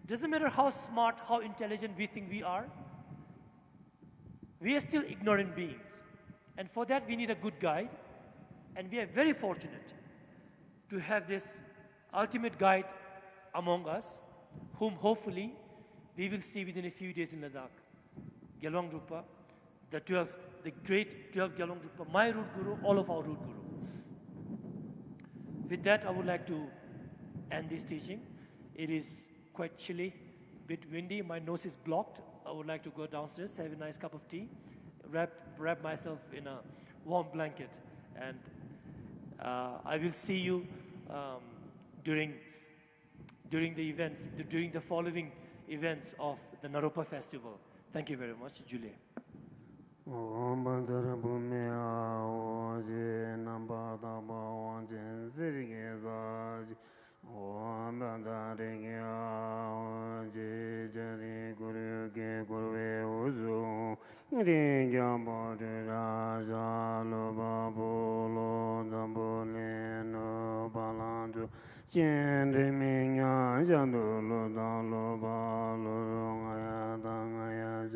Doesn't matter how smart, how intelligent we think we are, we are still ignorant beings. And for that, we need a good guide. And we are very fortunate to have this ultimate guide among us, whom hopefully we will see within a few days in Ladakh. Gyalwang Drukpa, the twelfth, the great twelfth Gyalwang Drukpa, my root guru, all of our root guru. With that, I would like to end this teaching. It is quite chilly, bit windy. My nose is blocked. I would like to go downstairs, have a nice cup of tea, wrap, wrap myself in a warm blanket, and uh, I will see you um, during during the events, during the following events of the Naropa festival. Thank you very much, Julie. ཨོཾ་བཛྲ་བྷཱུ་མི་ཨཱཿཧཱུྃ་ཧྲཱིཿ། རྣམ་པར་དག་པ་དབང་ཆེན་གསེར་གྱི་ས་གཞི། ཨོཾ་བཛྲ་རེ་ཁེ་ཨཱཿཧཱུྃ་ཧྲཱིཿ། ལྕགས་རི་གུ་རུ་གི་འཁོར་བའི་དབུས་སུ། རིང་རྒྱལ་པོ་སྤྲུལ་ར་ཤ་ལུ་བ་བུ་ལུ་འཛམ་བུ་གླིང་ནུ་བ་ལང་ཚུ་སྤྱན་འདྲེན་མི་ཉག་ཤ་འདུ་ལུ་དང་ལུ་བ་ལུ་རུ་ང་ཡ་དང་ང་ཡ་ཤ་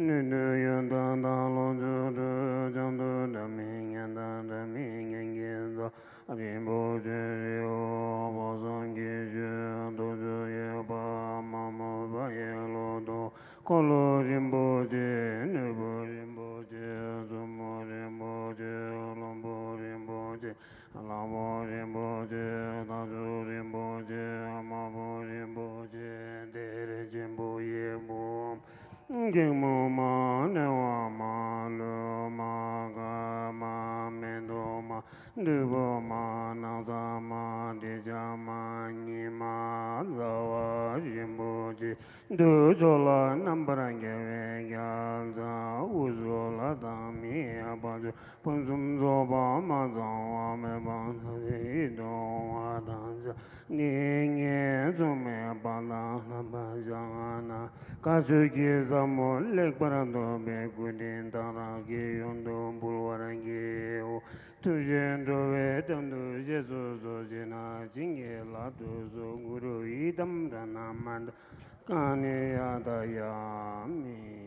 ནུ་ནུ་ཡོན་དང་དང་ལོ་ཚུ་གྲུ་བྱང་དུ་འདྲ་མི་ཉན་དང་འདྲ་མི་ཉན་གྱི་ཛ། རིན་པོ་ཆེ་རི་བོ་བ་སངས་རྒྱས་ཆོས་རྡོ་རྗེ་ཡོད་པ་མ་མོ་བ་ཡེ་ལོ་ཏོ་འཁོར་ལོ་རིན་པོ་ཆེ་ནོར་བུ་རིན་པོ་ཆེ་མཚོ་མོ་རིན་པོ་ཆེ་གླང་པོ་རིན་པོ་ཆེ་གླང་པོ་རིན་པོ་ཆེ་རྟ་མཆོག་རིན་པོ་ཆེ་དམར་པོ་རིན་པོ་ཆེ་གཏེར་ཆེན་པོ་ཡེ་བོ། སྒེག་མོ་མ་ནེ་བ་མ་ལུས་མ་དཀར་མ་མེ་ཏོག་མ་བདུག་སྤོས་མ་ནགས་ཚལ་མ་དྲི་ཆབ་མ་ཉི་མ་ཟླ་བ་རིན་པོ་ཆེ་དུས་མཆོག་ལ་རྣམ་པར་རྒྱལ་བའི་རྒྱལ་མཚན་དབུ་མཛད་ལ་དྭངས་མའི་དཔལ་འབྱོར་ཕུན་སུམ་ཚོགས་པ་མ་ཚང་བ་མེད་པ་ན་རེ་ཡིད་དུ་འོང་བ་དང་བཅས་ནི་ངེས་འཛུམ་མེད་པ་དང་རྣམ་པར་བྱང་ང་ན། བཀའ་ཆོས་ཀྱི་ཟབ་མོ་ལེགས་པར་ཐོབ་པའི་སྐུ་དྲིན་གཏང་རག་གིས་ཡོངས་སུ་འབུལ་བར་བགྱིའོ། ཐུགས་རྗེས་འགྲོ་བའི་དོན་དུ་རྗེས་སུ་གསོལ་ཞིག་ན། བྱིན་གྱིས་བརླབ་ཏུ་གསོལ། གུ་རུ་ཡི་དམ་དྲན་ན་མ་འདྲ་གང་ནས་ཡང་དག་ཡང་མི་